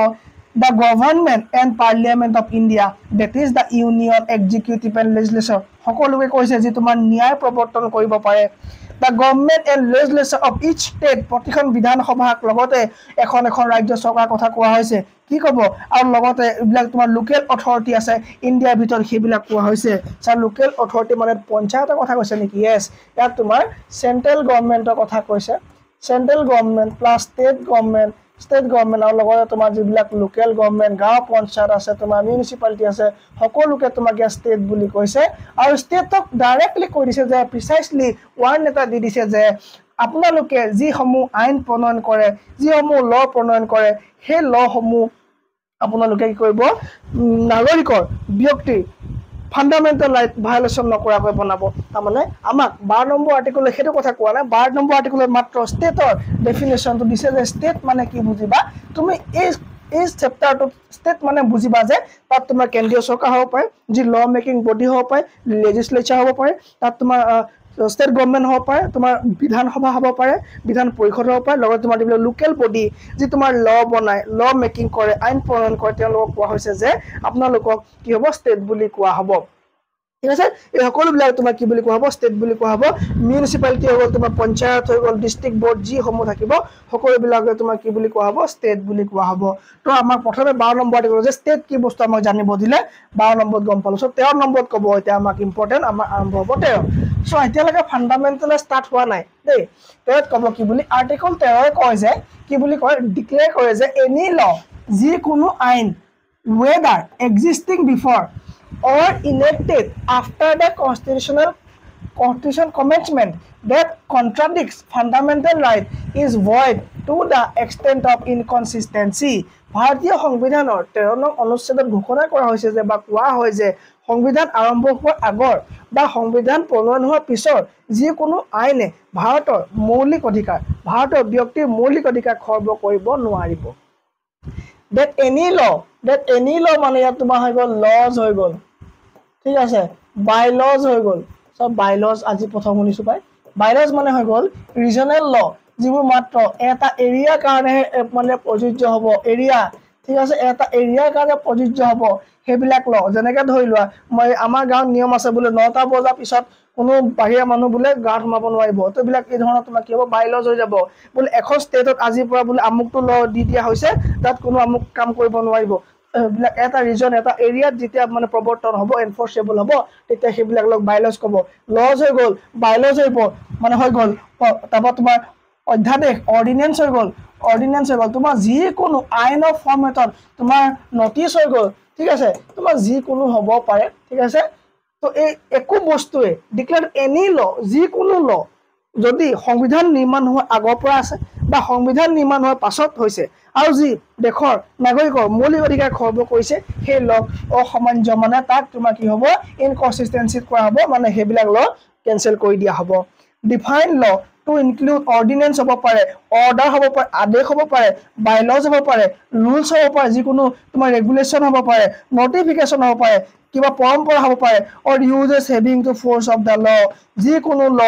The government and parliament of India, that is the union, executive and legislature. সকলোকে কৈছে যে তোমাৰ ন্যায় প্ৰৱৰ্তন কৰিব পাৰে। The government and legislature of each state, প্ৰতিখন বিধানসভাক লগতে এখন এখন ৰাজ্য চৰকাৰ কথা কোৱা হৈছে, কি ক'ব? আৰু লগতে এইবিলাক তোমাৰ লোকেল অথৰিটি আছে ইণ্ডিয়াৰ ভিতৰত, সেইবিলাক কোৱা হৈছে। ছাৰ লোকেল অথৰিটি মানে পঞ্চায়তৰ কথা কৈছে নেকি? য়েছ, ইয়াত তোমাৰ চেণ্ট্ৰেল গভৰ্ণমেণ্টৰ কথা কৈছে, central government plus state government, state government আৰু লগতে তোমাৰ যিবিলাক লোকেল গভৰ্ণমেণ্ট, গাঁও পঞ্চায়ত আছে, তোমাৰ মিউনিচিপালিটি আছে, সকলোকে তোমাক ইয়াত ষ্টেট বুলি কৈছে। আৰু ষ্টেটক ডাইৰেক্টলি কৈ দিছে যে প্ৰিচাইচলি ৱাৰ্ণ এটা দি দিছে যে আপোনালোকে যিসমূহ আইন প্ৰণয়ন কৰে, যিসমূহ ল প্ৰণয়ন কৰে, সেই লসমূহ আপোনালোকে কি কৰিব, নাগৰিকৰ ব্যক্তিৰ ফাণ্ডামেণ্টেল ৰাইট ভায়লেশ্যন নকৰাকৈ বনাব। তাৰমানে আমাক 12 নম্বৰ আৰ্টিকলে সেইটো কথা কোৱা নাই, 12 নম্বৰ আৰ্টিকলত মাত্ৰ ষ্টেটৰ ডেফিনেশ্যনটো দিছে যে ষ্টেট মানে কি বুজিবা তুমি এই এই চেপ্টাৰটোত। ষ্টেট মানে বুজিবা যে তাত তোমাৰ কেন্দ্ৰীয় চৰকাৰ হ'ব পাৰে, যি ল মেকিং বডি হ'ব পাৰে, লেজিছলেচাৰ হ'ব পাৰে, তাত তোমাৰ ষ্টেট গভৰ্ণমেণ্ট হ'ব পাৰে, তোমাৰ বিধানসভা হ'ব পাৰে, বিধান পৰিষদ হ'ব পাৰে, লগতে তোমাৰ যিবিলাক লোকেল বডি যি তোমাৰ ল বনায়, ল মেকিং কৰে, আইন প্ৰণয়ন কৰে, তেওঁলোকক কোৱা হৈছে যে আপোনালোকক কি হ'ব, ষ্টেট বুলি কোৱা হ'ব। ঠিক আছে, এই সকলোবিলাক তোমাৰ কি বুলি কোৱা হ'ব? ষ্টেট বুলি কোৱা হ'ব। মিউনিচিপালিটি হৈ গ'ল, তোমাৰ পঞ্চায়ত হৈ গ'ল, ডিষ্ট্ৰিক্ট বৰ্ড যিসমূহ থাকিব সকলোবিলাকে তোমাৰ কি বুলি কোৱা হ'ব? ষ্টেট বুলি কোৱা হ'ব। তো আমাক প্ৰথমে 12 নম্বৰত ক'ব যে ষ্টেট কি বস্তু আমাক জানিব দিলে, 12 নম্বৰত গম পালোঁ। চ' 13 নম্বৰত ক'ব এতিয়া আমাক ইম্পৰ্টেণ্ট, আমাৰ আৰম্ভ হ'ব 13। চ' এতিয়ালৈকে ফাণ্ডামেণ্টেলে ষ্টাৰ্ট হোৱা নাই দেই। 13ত ক'ব কি বুলি? আৰ্টিকল 13 কয় যে কি বুলি কয়? ডিক্লেয়াৰ কৰে যে এনি ল, যিকোনো আইন, whether existing before or enacted after the constitution commencement that contradicts fundamental right is void to the extent of inconsistency। ভাৰতীয় সংবিধানৰ 13 নং অনুচ্ছেদত ঘোষণা কৰা হৈছে যে বা কোৱা হয় যে সংবিধান আৰম্ভ হোৱাৰ আগৰ বা সংবিধান প্ৰণয়ন হোৱাৰ পিছৰ যিকোনো আইনে ভাৰতৰ মৌলিক অধিকাৰ, ভাৰতৰ ব্যক্তিৰ মৌলিক অধিকাৰ খৰ্ব কৰিব নোৱাৰিব। That any law, that any law মানে ইয়াত তোমাৰ হৈ গ'ল লজ হৈ গ'ল, ঠিক আছে, বাইলজ হৈ গ'ল। চব বাইলজ আজি প্ৰথম শুনিছোঁ পাই। বাইলজ মানে হৈ গ'ল ৰিজনেল ল, যিবোৰ মাত্ৰ এটা এৰিয়াৰ কাৰণেহে মানে প্ৰযোজ্য হ'ব, এৰিয়া, ঠিক আছে, এটা এৰিয়াৰ কাৰণে প্ৰযোজ্য হ'ব সেইবিলাক ল। যেনেকৈ ধৰি লোৱা মই আমাৰ গাঁৱত নিয়ম আছে বোলে 9টা বজাৰ পিছত কোনো বাহিৰা মানুহ বোলে গাঁৱত সোমাব নোৱাৰিব, তো এইবিলাক এই ধৰণৰ তোমাৰ কি হ'ব? বাইলজ হৈ যাব। বোলে এখন ষ্টেটত আজিৰ পৰা বোলে আমুকটো ল দি দিয়া হৈছে, তাত কোনো আমুক কাম কৰিব নোৱাৰিব। এইবিলাক এটা ৰিজন, এটা এৰিয়াত যেতিয়া মানে প্ৰৱৰ্তন হ'ব, এনফৰ্চেবল হ'ব, তেতিয়া সেইবিলাক লগ বাইলজ ক'ব। লজ হৈ গ'ল, বাইলজ হৈ মানে হৈ গ'ল, তাৰপৰা তোমাৰ অধ্যাদেশ, অৰ্ডিনেঞ্চ হৈ গ'ল, অৰ্ডিনেঞ্চ হৈ গ'ল, তোমাৰ যিকোনো আইনৰ ফৰ্মেটত তোমাৰ নটিচ হৈ গ'ল, ঠিক আছে, তোমাৰ যিকোনো হ'ব পাৰে, ঠিক আছে। তো এই একো বস্তুৱে ডিক্লেয়াৰ এনি ল, যিকোনো ল যদি সংবিধান নিৰ্মাণ হোৱাৰ আগৰ পৰা আছে বা সংবিধান নিৰ্মাণ হোৱাৰ পাছত হৈছে আৰু যি দেশৰ নাগৰিকৰ মৌলিক অধিকাৰ খৰ্ব কৰিছে, সেই ল অসামান্য, মানে তাক তোমাৰ কি হ'ব? ইনকনচিষ্টেঞ্চিত কৰা হ'ব, মানে সেইবিলাক ল কেঞ্চেল কৰি দিয়া হ'ব। Define law to include ordinance হ'ব পাৰে, অৰ্ডাৰ হ'ব পাৰে, আদেশ হ'ব পাৰে, বাইলজ হ'ব পাৰে, ৰুলছ হ'ব পাৰে, যিকোনো তোমাৰ ৰেগুলেশ্যন হ'ব পাৰে, নটিফিকেশ্যন হ'ব পাৰে, কিবা পৰম্পৰা হ'ব পাৰে, or usages having to force of the law, যিকোনো ল,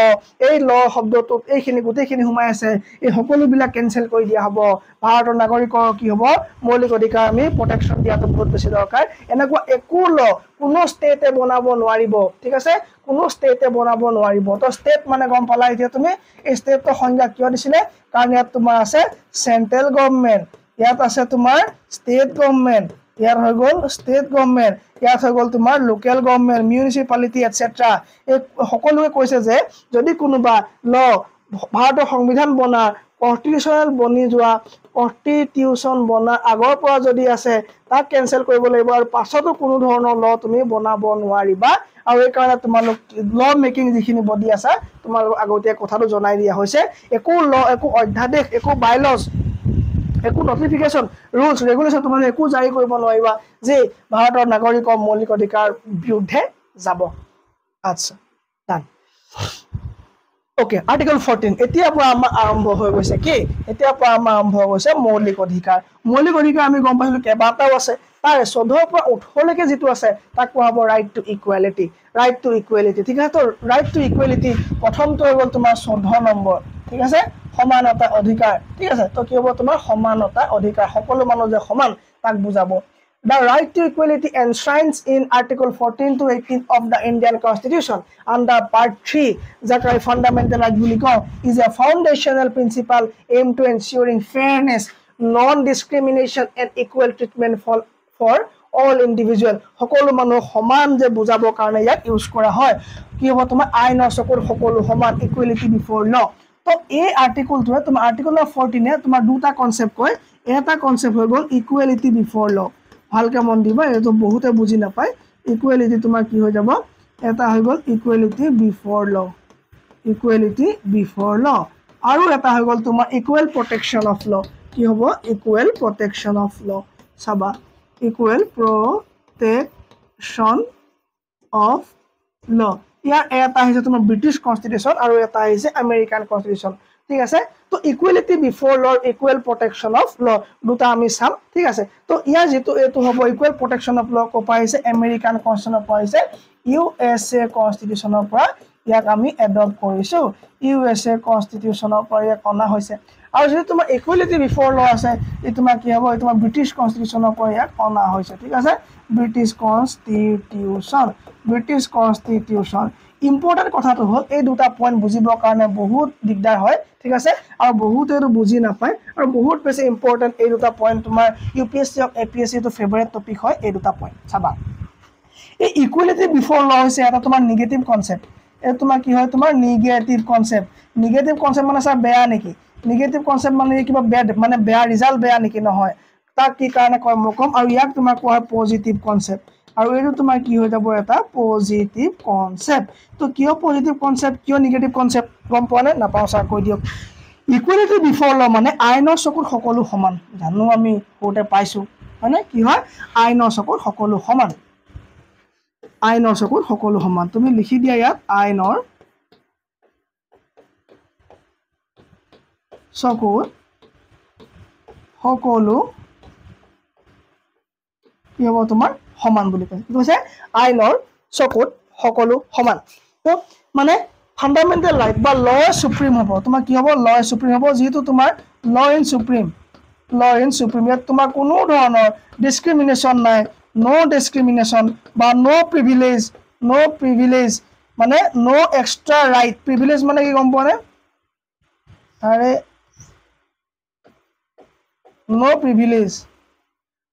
এই ল শব্দটোত এইখিনি গোটেইখিনি সোমাই আছে, এই সকলোবিলাক কেঞ্চেল কৰি দিয়া হ'ব। ভাৰতৰ নাগৰিকৰ কি হ'ব? মৌলিক অধিকাৰ আমি প্ৰটেকশ্যন দিয়াটো বহুত বেছি দৰকাৰ। এনেকুৱা একো ল কোনো ষ্টেটে বনাব নোৱাৰিব, ঠিক আছে, কোনো ষ্টেটে বনাব নোৱাৰিব। তো ষ্টেট মানে গম পালা এতিয়া তুমি, এই ষ্টেটৰ সংজ্ঞা কিয় দিছিলে? কাৰণ ইয়াত তোমাৰ আছে চেণ্ট্ৰেল গভমেণ্ট, ইয়াত আছে তোমাৰ ষ্টেট গভমেণ্ট, ইয়াত হৈ গ'ল ষ্টেট গভমেণ্ট, ইয়াত হৈ গ'ল তোমাৰ লোকেল গভমেণ্ট, মিউনিচিপালিটি এটচেট্ৰা। এই সকলোৱে কৈছে যে যদি কোনোবা ল ভাৰতৰ সংবিধান বনা, কনষ্টিটিউচনেল বনি যোৱা, কনষ্টিটিউচন বনাৰ আগৰ পৰা যদি আছে তাক কেঞ্চেল কৰিব লাগিব আৰু পাছতো কোনো ধৰণৰ ল তুমি বনাব নোৱাৰিবা। আৰু এইকাৰণে তোমালোক ল মেকিং যিখিনি বডি আছা তোমালোক আগতীয়া কথাটো জনাই দিয়া হৈছে। একো ল, একো অধ্যাদেশ, একো বাইলজ, একো নটিফিকেশ্যন, ৰুলছ, ৰেগুলেশ্যন তোমালোকে একো জাৰি কৰিব নোৱাৰিবা যে ভাৰতৰ নাগৰিকৰ মৌলিক অধিকাৰ বিৰুদ্ধে যাব। আচ্ছা, ডান, অ'কে। আৰ্টিকল 14, এতিয়াৰ পৰা আমাৰ আৰম্ভ হৈ গৈছে কি? এতিয়াৰ পৰা আমাৰ আৰম্ভ হৈ গৈছে মৌলিক অধিকাৰ। মৌলিক অধিকাৰ আমি গম পাইছিলোঁ কেইবাটাও আছে, তাৰে 14ৰ পৰা 18লৈকে যিটো আছে তাক কোৱা হ'ব right to equality, right to equality, ঠিক আছে। তো ৰাইট টু ইকুৱেলিটি প্ৰথমটো হৈ গ'ল তোমাৰ 14 নম্বৰ, ঠিক আছে, সমানতা অধিকাৰ, ঠিক আছে। তো কি হ'ব তোমাৰ? সমানতা অধিকাৰ, সকলো মানুহ যে সমান তাক বুজাব। The right to equality enshrines in Article 14 to 18 of the Indian Constitution under Part 3, যাক আমি fundamental right বুলি কওঁ, is a foundational principle aimed to ensuring fairness, non-discrimination and equal treatment for all individual। সকলো মানুহ সমান যে বুজাবৰ কাৰণে ইয়াক ইউজ কৰা হয়। কি হ'ব তোমাৰ? আইনৰ চকুত সকলো সমান, ইকুৱেলিটি বিফৰ ল। তো এই আৰ্টিকলটোৱে তোমাৰ আৰ্টিকল 14-এ তোমাৰ দুটা কনচেপ্ট কয়। এটা কনচেপ্ট হৈ গ'ল ইকুৱেলিটি বিফৰ ল, ভালকে মন দিবা, এইটো বহুতে বুজি নাপায়। ইকুৱেলিটি তোমাৰ কি হৈ যাব? এটা হৈ গ'ল equality before law, equality before law, আৰু এটা হৈ গ'ল তোমাৰ ইকুৱেল প্ৰটেকশ্যন অফ ল। কি হ'ব? ইকুৱেল প্ৰটেকশ্যন অফ ল, চাবা, ইকুৱেল প্ৰটেকশ্যন অফ ল। ইয়াৰ এটা আহিছে তোমাৰ ব্ৰিটিছ কনষ্টিটিউশ্যন আৰু এটা আহিছে আমেৰিকান কনষ্টিটিউশ্যন, ঠিক আছে। তো ইকুৱেলিটি বিফৰ ল, ইকুৱেল প্ৰটেকশ্যন অফ ল, দুটা আমি চাম, ঠিক আছে। তো ইয়াৰ যিটো এইটো হ'ব ইকুৱেল প্ৰটেকশ্যন অফ ল, ক'ৰ পৰা আহিছে? আমেৰিকান কনষ্টিটিউশ্যনৰ পৰা আহিছে, ইউ এছ এ কনষ্টিটিউশ্যনৰ পৰা ইয়াক আমি এডপ্ট কৰিছোঁ, ইউ এছ এ কনষ্টিটিউশ্যনৰ পৰা ইয়াক অনা হৈছে। আৰু যদি তোমাৰ ইকুৱেলিটি বিফৰ ল আছে, এই তোমাৰ কি হ'ব? এই তোমাৰ ব্ৰিটিছ কনষ্টিটিউশ্যনৰ পৰা ইয়াক অনা হৈছে, ঠিক আছে, British constitution. British constitution. Important কথাটো হ'ল এই দুটা পইণ্ট বুজিবৰ কাৰণে বহুত দিগদাৰ হয়, ঠিক আছে, আৰু বহুতে এইটো বুজি নাপায়, আৰু বহুত বেছি ইম্পৰ্টেণ্ট এই দুটা পইণ্ট তোমাৰ ইউ পি এছ চি হওক, এ পি এছ চি, এইটো ফেভাৰেট টপিক হয় এই দুটা পইণ্ট। চাবা, এই ইকুৱেলিটি বিফৰ ল হৈছে এটা তোমাৰ নিগেটিভ কনচেপ্ট। এইটো তোমাৰ কি হয়? তোমাৰ নিগেটিভ কনচেপ্ট। নিগেটিভ কনচেপ্ট মানে ছাৰ বেয়া নেকি? নিগেটিভ কনচেপ্ট মানে কিবা বেড, মানে বেয়া ৰিজাল্ট বেয়া নেকি? নহয়। তাক কি কাৰণে কয় মই ক'ম। আৰু ইয়াক তোমাৰ কোৱা হয় পজিটিভ কনচেপ্ট, আৰু এইটো তোমাৰ কি হৈ যাব? এটা পজিটিভ কনচেপ্ট। তো কিয় পজিটিভ কনচেপ্ট, কিয় নিগেটিভ কনচেপ্ট গম পোৱা নাই? নাপাওঁ ছাৰ, কৈ দিয়ক। ইকুৱেলিটি বিফৰ ল মানে আইনৰ চকুত সকলো সমান, জানো আমি সৰুতে পাইছোঁ, হয়নে? কি হয়? আইনৰ চকুত সকলো সমান, আইনৰ চকুত সকলো সমান। তুমি লিখি দিয়া ইয়াত, আইনৰ চকুত সকলো কি হ'ব? তোমাৰ সমান বুলি কৈছে। কি কৈছে? আইনৰ চকুত সকলো সমান। তো মানে ফাণ্ডামেণ্টেল ৰাইট বা ল চুপ্ৰিম হ'ব। তোমাৰ কি হ'ব? ল চুপ্ৰিম হ'ব, যিহেতু তোমাৰ law in supreme, law in supreme. ইয়াত তোমাৰ কোনো ধৰণৰ ডিছক্ৰিমিনেশ্যন নাই, ন' ডিছক্ৰিমিনেশ্যন বা ন' প্ৰিভিলেজ, ন' প্ৰিভিলেজ মানে ন' এক্সট্ৰা ৰাইট। প্ৰিভিলেজ মানে কি গম পোৱা নে? আৰে ন' প্ৰিভিলেজ,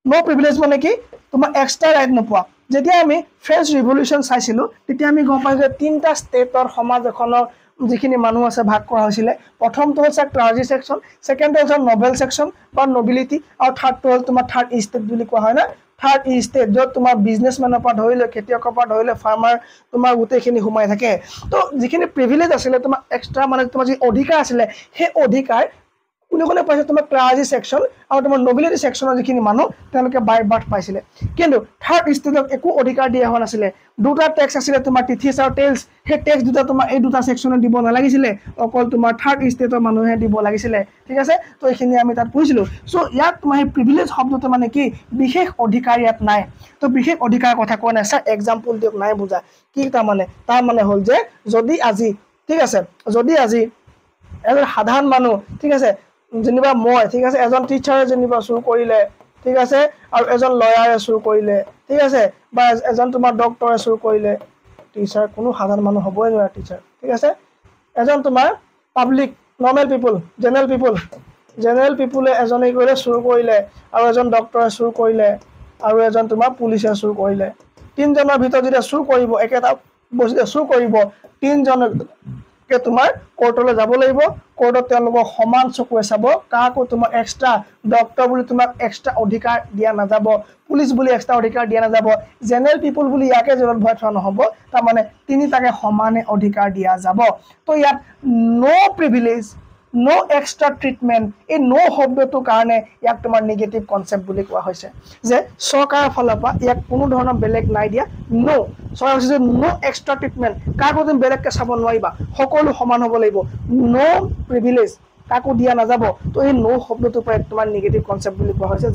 ন' প্ৰিভিলেজ মানে কি? তোমাৰ এক্সট্ৰা ৰাইট নোপোৱা। যেতিয়া আমি ফ্ৰেঞ্চ ৰিভলিউশ্যন চাইছিলোঁ, তেতিয়া আমি গম পাইছোঁ যে তিনিটা ষ্টেটৰ সমাজ এখনৰ যিখিনি মানুহ আছে ভাগ কৰা হৈছিলে। প্ৰথমটো হৈছে ক্লাৰ্জি ছেকশ্যন, ছেকেণ্ডটো হৈছে নবেল ছেকশ্যন বা নবিলিটি, আৰু থাৰ্ডটো হ'ল তোমাৰ থাৰ্ড ষ্টেট বুলি কোৱা হয় না, থাৰ্ড ষ্টেট, য'ত তোমাৰ বিজনেছমেনৰ পৰা ধৰি লৈ খেতিয়কৰ পৰা ধৰি লৈ ফাৰ্মাৰ তোমাৰ গোটেইখিনি সোমাই থাকে। তো যিখিনি প্ৰিভিলেজ আছিলে তোমাৰ এক্সট্ৰা, মানে তোমাৰ যি অধিকাৰ আছিলে, সেই অধিকাৰ কোনে কোনে পাইছে? তোমাৰ ক্লাৰ্জি ছেকশ্যন আৰু তোমাৰ নবিলিটি ছেকশ্যনৰ যিখিনি মানুহ, তেওঁলোকে বাই বাৰ্থ পাইছিলে। কিন্তু থাৰ্ড ষ্টেটক একো অধিকাৰ দিয়া হোৱা নাছিলে। দুটা টেক্স আছিলে তোমাৰ, টিথিছ আৰু টেলছ। সেই টেক্স দুটা তোমাৰ এই দুটা ছেকশ্যনত দিব নালাগিছিলে, অকল তোমাৰ থাৰ্ড ষ্টেটৰ মানুহে দিব লাগিছিলে, ঠিক আছে। তো এইখিনি আমি তাত পঢ়িছিলোঁ। চ' ইয়াত তোমাৰ সেই প্ৰিভিলেজ শব্দটো মানে কি? বিশেষ অধিকাৰ ইয়াত নাই। তো বিশেষ অধিকাৰৰ কথা কোৱা নাই। ছাৰ এক্সাম্পল দিয়ক, নাই বুজা কি তাৰমানে? তাৰ মানে হ'ল যে যদি আজি, ঠিক আছে, যদি আজি এজন সাধাৰণ মানুহ, ঠিক আছে, যেনিবা মই, ঠিক আছে, এজন টিচাৰে যেনিবা চুৰ কৰিলে, ঠিক আছে, আৰু এজন লয়াৰে চুৰ কৰিলে, ঠিক আছে, বা এজন তোমাৰ ডক্টৰে চুৰ কৰিলে, টিচাৰ কোনো সাধাৰণ মানুহ হ'বই নোৱাৰে টিচাৰ, ঠিক আছে, এজন তোমাৰ public normal people, general people, general পিপুলে এজনে কৰিলে চুৰ কৰিলে, আৰু এজন ডক্টৰে চুৰ কৰিলে, আৰু এজন তোমাৰ পুলিচে চুৰ কৰিলে, তিনিজনৰ ভিতৰত যেতিয়া চুৰ কৰিব, একেটা বস্তুতে চুৰ কৰিব, তিনিজনকে তোমাৰ কোৰ্টলৈ যাব লাগিব। কোৰ্টত তেওঁলোকক সমান চকুৰে চাব, কাকো তোমাৰ এক্সট্ৰা ডক্টৰ বুলি তোমাক এক্সট্ৰা অধিকাৰ দিয়া নাযাব, পুলিচ বুলি এক্সট্ৰা অধিকাৰ দিয়া নাযাব, জেনেৰেল পিপুল বুলি ইয়াকে জেলত ভৰাই থোৱা নহ'ব। তাৰমানে তিনিটাকে সমানে অধিকাৰ দিয়া যাব। তো ইয়াত ন' প্ৰিভিলেজ, ন' এক্সট্ৰা ট্ৰিটমেণ্ট, এই ন' শব্দটোৰ কাৰণে ইয়াক তোমাৰ নিগেটিভ কনচেপ্ট বুলি কোৱা হৈছে, যে চৰকাৰৰ ফালৰ পৰা ইয়াক কোনো ধৰণৰ বেলেগ নাই দিয়া। ন' চৰকাৰে কৈছে যে ন' এক্সট্ৰা ট্ৰিটমেণ্ট, কাকো তুমি বেলেগকৈ চাব নোৱাৰিবা, সকলো সমান হ'ব লাগিব, ন' প্ৰিভিলেজ কাকো দিয়া নাযাব। তো এই ন' শব্দটোৰ পৰা তোমাৰ নিগেটিভ কনচেপ্ট বুলি কোৱা হৈছে,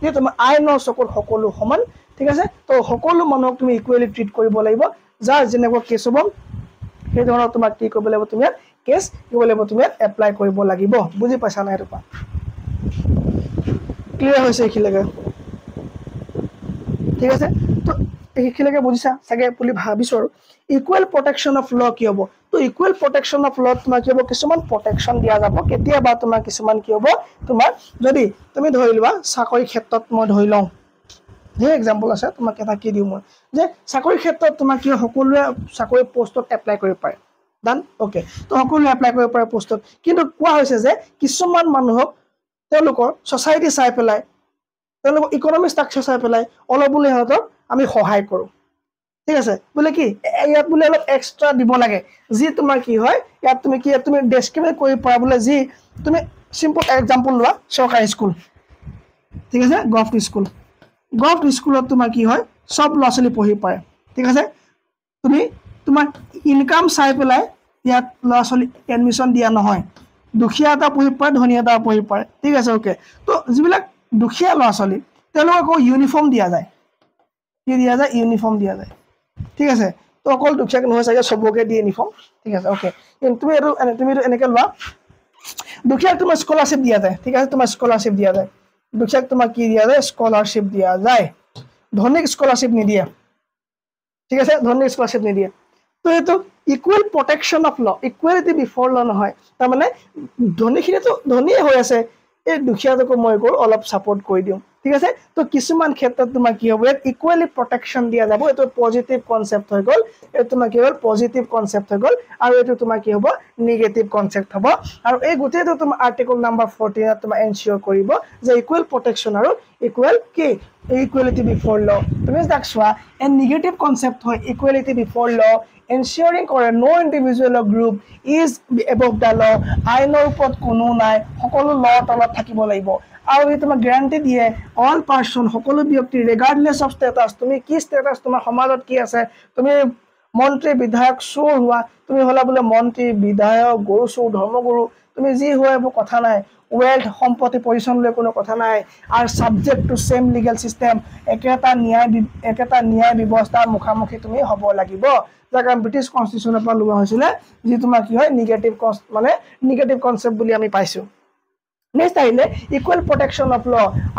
যে তোমাৰ আইনৰ চকুত সকলো সমান, ঠিক আছে। তো সকলো মানুহক তুমি ইকুৱেলি ট্ৰিট কৰিব লাগিব, যাৰ যেনেকুৱা কেছ হ'ব সেই ধৰণৰ তোমাক কি কৰিব লাগিব, তুমি ইয়াত কেছ দিব লাগিব, তুমি ইয়াত এপ্লাই কৰিব লাগিব। বুজি পাইছা নাই? এইটো ক্লিয়াৰ হৈছে এইখিনিলৈকে? ঠিক আছে, তো এইখিনিলৈকে বুজিছা চাগে বুলি ভাবিছোঁ। আৰু ইকুৱেল প্ৰটেকশ্যন অফ ল কি হ'ব? তো ইকুৱেল প্ৰটেকশ্যন অফ ল তোমাৰ কি হ'ব? কিছুমান প্ৰটেকশ্যন দিয়া যাব কেতিয়াবা। তোমাৰ কিছুমান কি হ'ব? তোমাৰ যদি তুমি ধৰি লোৱা চাকৰি ক্ষেত্ৰত মই ধৰি লওঁ, ধেৰ এক্সাম্পল আছে, তোমাক এটা কি দিওঁ মই, যে চাকৰি ক্ষেত্ৰত তোমাৰ কি সকলোৱে চাকৰি পষ্টত এপ্লাই কৰিব পাৰে, ডান, অ'কে। তো সকলোৱে এপ্লাই কৰিব পাৰে পষ্টত, কিন্তু কোৱা হৈছে যে কিছুমান মানুহক তেওঁলোকৰ ছ'চাইটি চাই পেলাই, তেওঁলোকৰ ইকনমিক ষ্ট্ৰাকচাৰ চাই পেলাই অলপ বোলে সিহঁতক আমি সহায় কৰোঁ, ঠিক আছে, বোলে কি ইয়াত বোলে অলপ এক্সট্ৰা দিব লাগে, যি তোমাৰ কি হয় ইয়াত তুমি কি তুমি ডেছক্ৰিমিনেট কৰিব পৰা বোলে, যি তুমি চিম্পল এক্সাম্পল লোৱা চৰকাৰী স্কুল, ঠিক আছে, গভট স্কুল, গভট স্কুলত তোমাৰ কি হয় চব ল'ৰা ছোৱালী পঢ়িব পাৰে, ঠিক আছে, তুমি তোমাৰ ইনকাম চাই পেলাই ইয়াত ল'ৰা ছোৱালী এডমিশ্যন দিয়া নহয়, দুখীয়া এটা পঢ়িব পাৰে, ধনী এটা পঢ়িব পাৰে, ঠিক আছে, অ'কে। তো যিবিলাক দুখীয়া ল'ৰা ছোৱালী তেওঁলোকক আকৌ ইউনিফৰ্ম দিয়া যায়, কি দিয়া যায়? ইউনিফৰ্ম দিয়া যায়, ঠিক আছে। তো অকল দুখীয়াক নহয় চাগে, চবকে দিয়ে ইউনিফৰ্ম, ঠিক আছে, অ'কে। তুমি এইটো এনেকৈ লোৱা, দুখীয়াক তোমাৰ স্কলাৰশ্বিপ দিয়া যায়, ঠিক আছে, তোমাৰ স্কলাৰশ্বিপ দিয়া যায়, দুখীয়াক তোমাক কি দিয়া যায়? স্কলাৰশ্বিপ দিয়া যায়, ধনীক স্কলাৰশ্বিপ নিদিয়ে, ঠিক আছে, ধনীৰ স্কলাৰশ্বিপ নিদিয়ে। তো এইটো equal protection of law, equality before law নহয়। তাৰমানে ধনীখিনিতো ধনীয়ে হৈ আছে, এই দুখীয়াটোকো মই কৰোঁ অলপ ছাপৰ্ট কৰি দিওঁ। ঠিক আছে, তো কিছুমান ক্ষেত্ৰত তোমাৰ কি হ'ব, ইয়াত ইকুৱেলি প্ৰটেকশ্যন দিয়া যাব। এইটো পজিটিভ কনচেপ্ট হৈ গ'ল, এইটো তোমাৰ কি হ'ল, পজিটিভ কনচেপ্ট হৈ গ'ল। আৰু এইটো তোমাৰ কি হ'ব, নিগেটিভ কনচেপ্ট হ'ব। আৰু এই গোটেইটো তোমাৰ আৰ্টিকল নাম্বাৰ 14ত তোমাৰ এনচিয়ৰ কৰিব যে ইকুৱেল প্ৰটেকশ্যন আৰু ইকুৱেল কি, ইকুৱেলিটি বিফৰ ল। তুমি তাক চোৱা, এ নিগেটিভ কনচেপ্ট হয় ইকুৱেলিটি বিফৰ ল, এনচিয়ৰিং কৰে no individual group is above the law, আইনৰ ওপৰত কোনো নাই, সকলো লৰ তলত থাকিব লাগিব। আৰু এই তোমাক গেৰাণ্টি দিয়ে অল পাৰ্চন, সকলো ব্যক্তি ৰিগাৰ্ডলেছ অফ ষ্টেটাছ, তুমি কি ষ্টেটাছ, তোমাৰ সমাজত কি আছে, তুমি মন্ত্ৰী বিধায়ক চোৰ হোৱা, তুমি হ'লা বোলে মন্ত্ৰী বিধায়ক গৰু চোৰ ধৰ্মগুৰু, তুমি যি হোৱা এইবোৰ কথা নাই, ৱেল্থ সম্পত্তি পজিশ্যন লৈ কোনো কথা নাই, আৰু subject to same legal system, একেটা ন্যায় ব্যৱস্থাৰ মুখামুখি তুমি হ'ব লাগিব। যাৰ কাৰণ ব্ৰিটিছ কনষ্টিটিউশ্যনৰ পৰা লোৱা হৈছিলে, যি তোমাৰ কি হয় নিগেটিভ মানে নিগেটিভ কনচেপ্ট বুলি আমি পাইছোঁ। নেক্সট আহিলে ইকুৱেল প্ৰটেকশ্যন অফ ল,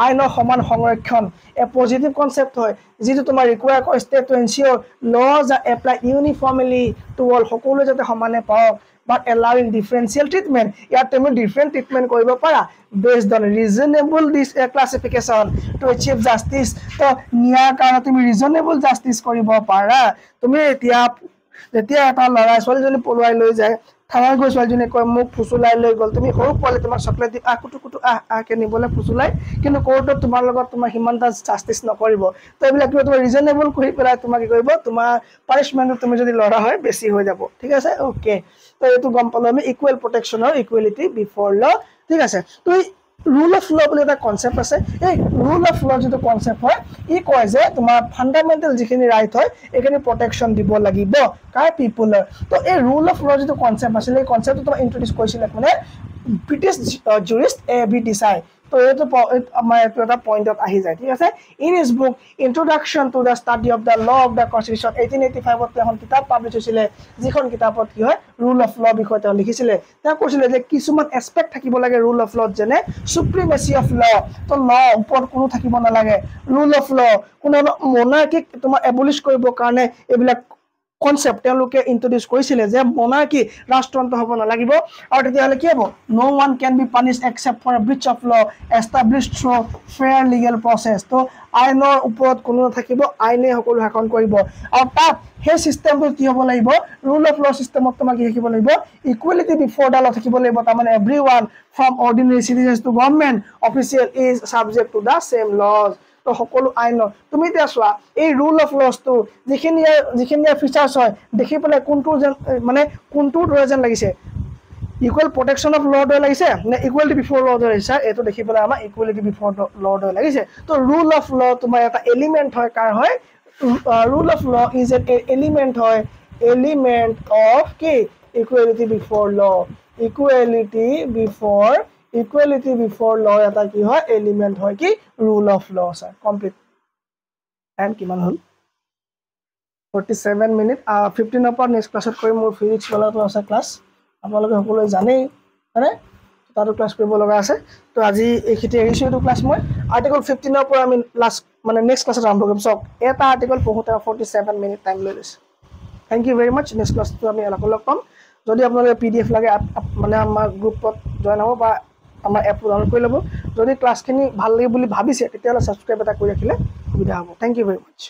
আইনৰ সমান সংৰক্ষণ, এ পজিটিভ কনচেপ্ট হয়, যিটো তোমাৰ ৰিকুৱায়াৰ কৰে state to ensure laws are apply uniformly to all, সকলোৱে যাতে সমানে পাওক, বাট এলাউইং ডিফাৰেঞ্চিয়েল ট্ৰিটমেণ্ট, ইয়াত তুমি ডিফাৰেণ্ট ট্ৰিটমেণ্ট কৰিব পাৰা based on reasonable this classification to achieve justice. তো ন্যায়ৰ কাৰণে তুমি ৰিজনেবল জাষ্টিছ কৰিব পাৰা। তুমি এতিয়া যেতিয়া এটা ল'ৰাই ছোৱালীজনী পলুৱাই লৈ যায়, থানাত গৈ ছোৱালীজনীয়ে কয় মোক ফুচুলাই লৈ গ'ল, তুমি সৰু পোৱালি তোমাক চকলেট দি আহ কুটু কুটু আহ আহকে নিবলৈ ফুচুলাই, কিন্তু কোৰ্টত তোমাৰ লগত তোমাৰ সিমান এটা জাষ্টিছ নকৰিব। তো এইবিলাক কিবা তোমাৰ ৰিজনেবল কৰি পেলাই তোমাক কি কৰিব, তোমাৰ পানিছমেণ্টটো তুমি যদি ল'ৰা হয় বেছি হৈ যাব। ঠিক আছে, অ'কে, তো এইটো গম পালোঁ আমি ইকুৱেল প্ৰটেকশ্যন আৰু ইকুৱেলিটি বিফৰ ল। ঠিক আছে, তো ৰুল অফ ল বুলি এটা কনচেপ্ট আছে। এই ৰুল অফ ল যিটো কনচেপ্ট হয়, ই কয় যে তোমাৰ ফাণ্ডামেণ্টেল যিখিনি ৰাইট হয় এইখিনি প্ৰটেকশ্যন দিব লাগিব কাৰ, পিপুলৰ। তো এই ৰুল অফ ল যিটো কনচেপ্ট আছিলে, এই কনচেপ্টটো তোমাৰ ইণ্ট্ৰডিউচ কৰিছিলে মানে ব্ৰিটিছ জুৰিষ্ট এ ভি ডিচাই। তো এইটো আমাৰ এইটো এটা পইণ্টত আহি যায়। ঠিক আছে, in his book introduction to the study of the law of the constitution 1885ত তেওঁ এখন কিতাপ পাব্লিছ হৈছিলে, যিখন কিতাপত কি হয় ৰুল অফ ল বিষয়ে তেওঁ লিখিছিলে। তেওঁ কৈছিলে যে কিছুমান এছপেক্ট থাকিব লাগে ৰুল অফ লত, যেনে চুপ্ৰিমেচি অফ ল, তো ল ওপৰত কোনো থাকিব নালাগে, ৰুল অফ ল কোনো মনাৰ্কিক তোমাৰ এবলিছ কৰিবৰ কাৰণে এইবিলাক কনচেপ্ট তেওঁলোকে ইণ্ট্ৰডিউচ কৰিছিলে যে মনাৰ্কি ৰাজতন্ত্ৰ হ'ব নালাগিব। আৰু তেতিয়াহ'লে কি হ'ব, no one can be punish except for a breach of law establish through fair legal process. তো আইনৰ ওপৰত কোনো নাথাকিব, আইনে সকলো শাসন কৰিব। আৰু তাত সেই চিষ্টেমটো কি হ'ব লাগিব, ৰুল অফ ল চিষ্টেমত তোমাৰ কি থাকিব লাগিব, ইকুৱেলিটি বিফৰ the ল থাকিব লাগিব। তাৰমানে every one from ordinary citizens to government official is subject to the same laws. তো সকলো আইনৰ তুমি এতিয়া চোৱা এই ৰুল অফ লছটো যিখিনি ইয়াৰ ফিচাৰ্ছ হয় দেখি পেলাই কোনটো যেন মানে কোনটোৰ দৰে যেন লাগিছে, ইকুৱেল প্ৰটেকশ্যন অফ ল দৰে লাগিছে নে ইকুৱেলিটি বিফৰ ল দৰে লাগিছে? এইটো দেখি পেলাই আমাৰ ইকুৱেলিটি বিফৰ ল দৰে লাগিছে। তো ৰুল অফ ল তোমাৰ এটা এলিমেণ্ট হয়, কাৰ হয়, rule of law is an element হয়, এলিমেণ্ট অফ কি, equality before law, equality before law এটা কি হয়, এলিমেণ্ট হয় কি, rule of law. Sir complete time কিমান হ'ল, 47 মিনিট। 15ৰ পৰা নেক্সট ক্লাছত কৰিম, মোৰ ফিজিক্স ৱালাটো আছে ক্লাছ, আপোনালোকে সকলোৱে জানেই হয়নে, তাতো ক্লাছ কৰিব লগা আছে। তো আজি এইখিনি এৰিছোঁ এইটো ক্লাছ মই। আৰ্টিকল 15ৰ পৰা আমি লাষ্ট মানে নেক্সট ক্লাছত আৰম্ভ কৰিম। চাওক এটা আৰ্টিকল পঢ়োঁতে 47 মিনিট টাইম লৈ লৈছে। Thank you very much. Next ক্লাছটো আমি আকৌ লগ পাম। যদি আপোনালোকে PDF লাগে মানে আমাৰ গ্ৰুপত জইন হ'ব বা আমাৰ এপটো ডাউনলোড কৰি ল'ব। যদি ক্লাছখিনি ভাল লাগে বুলি ভাবিছে তেতিয়াহ'লে ছাবস্ক্ৰাইব এটা কৰি ৰাখিলে সুবিধা হ'ব। Thank you very much.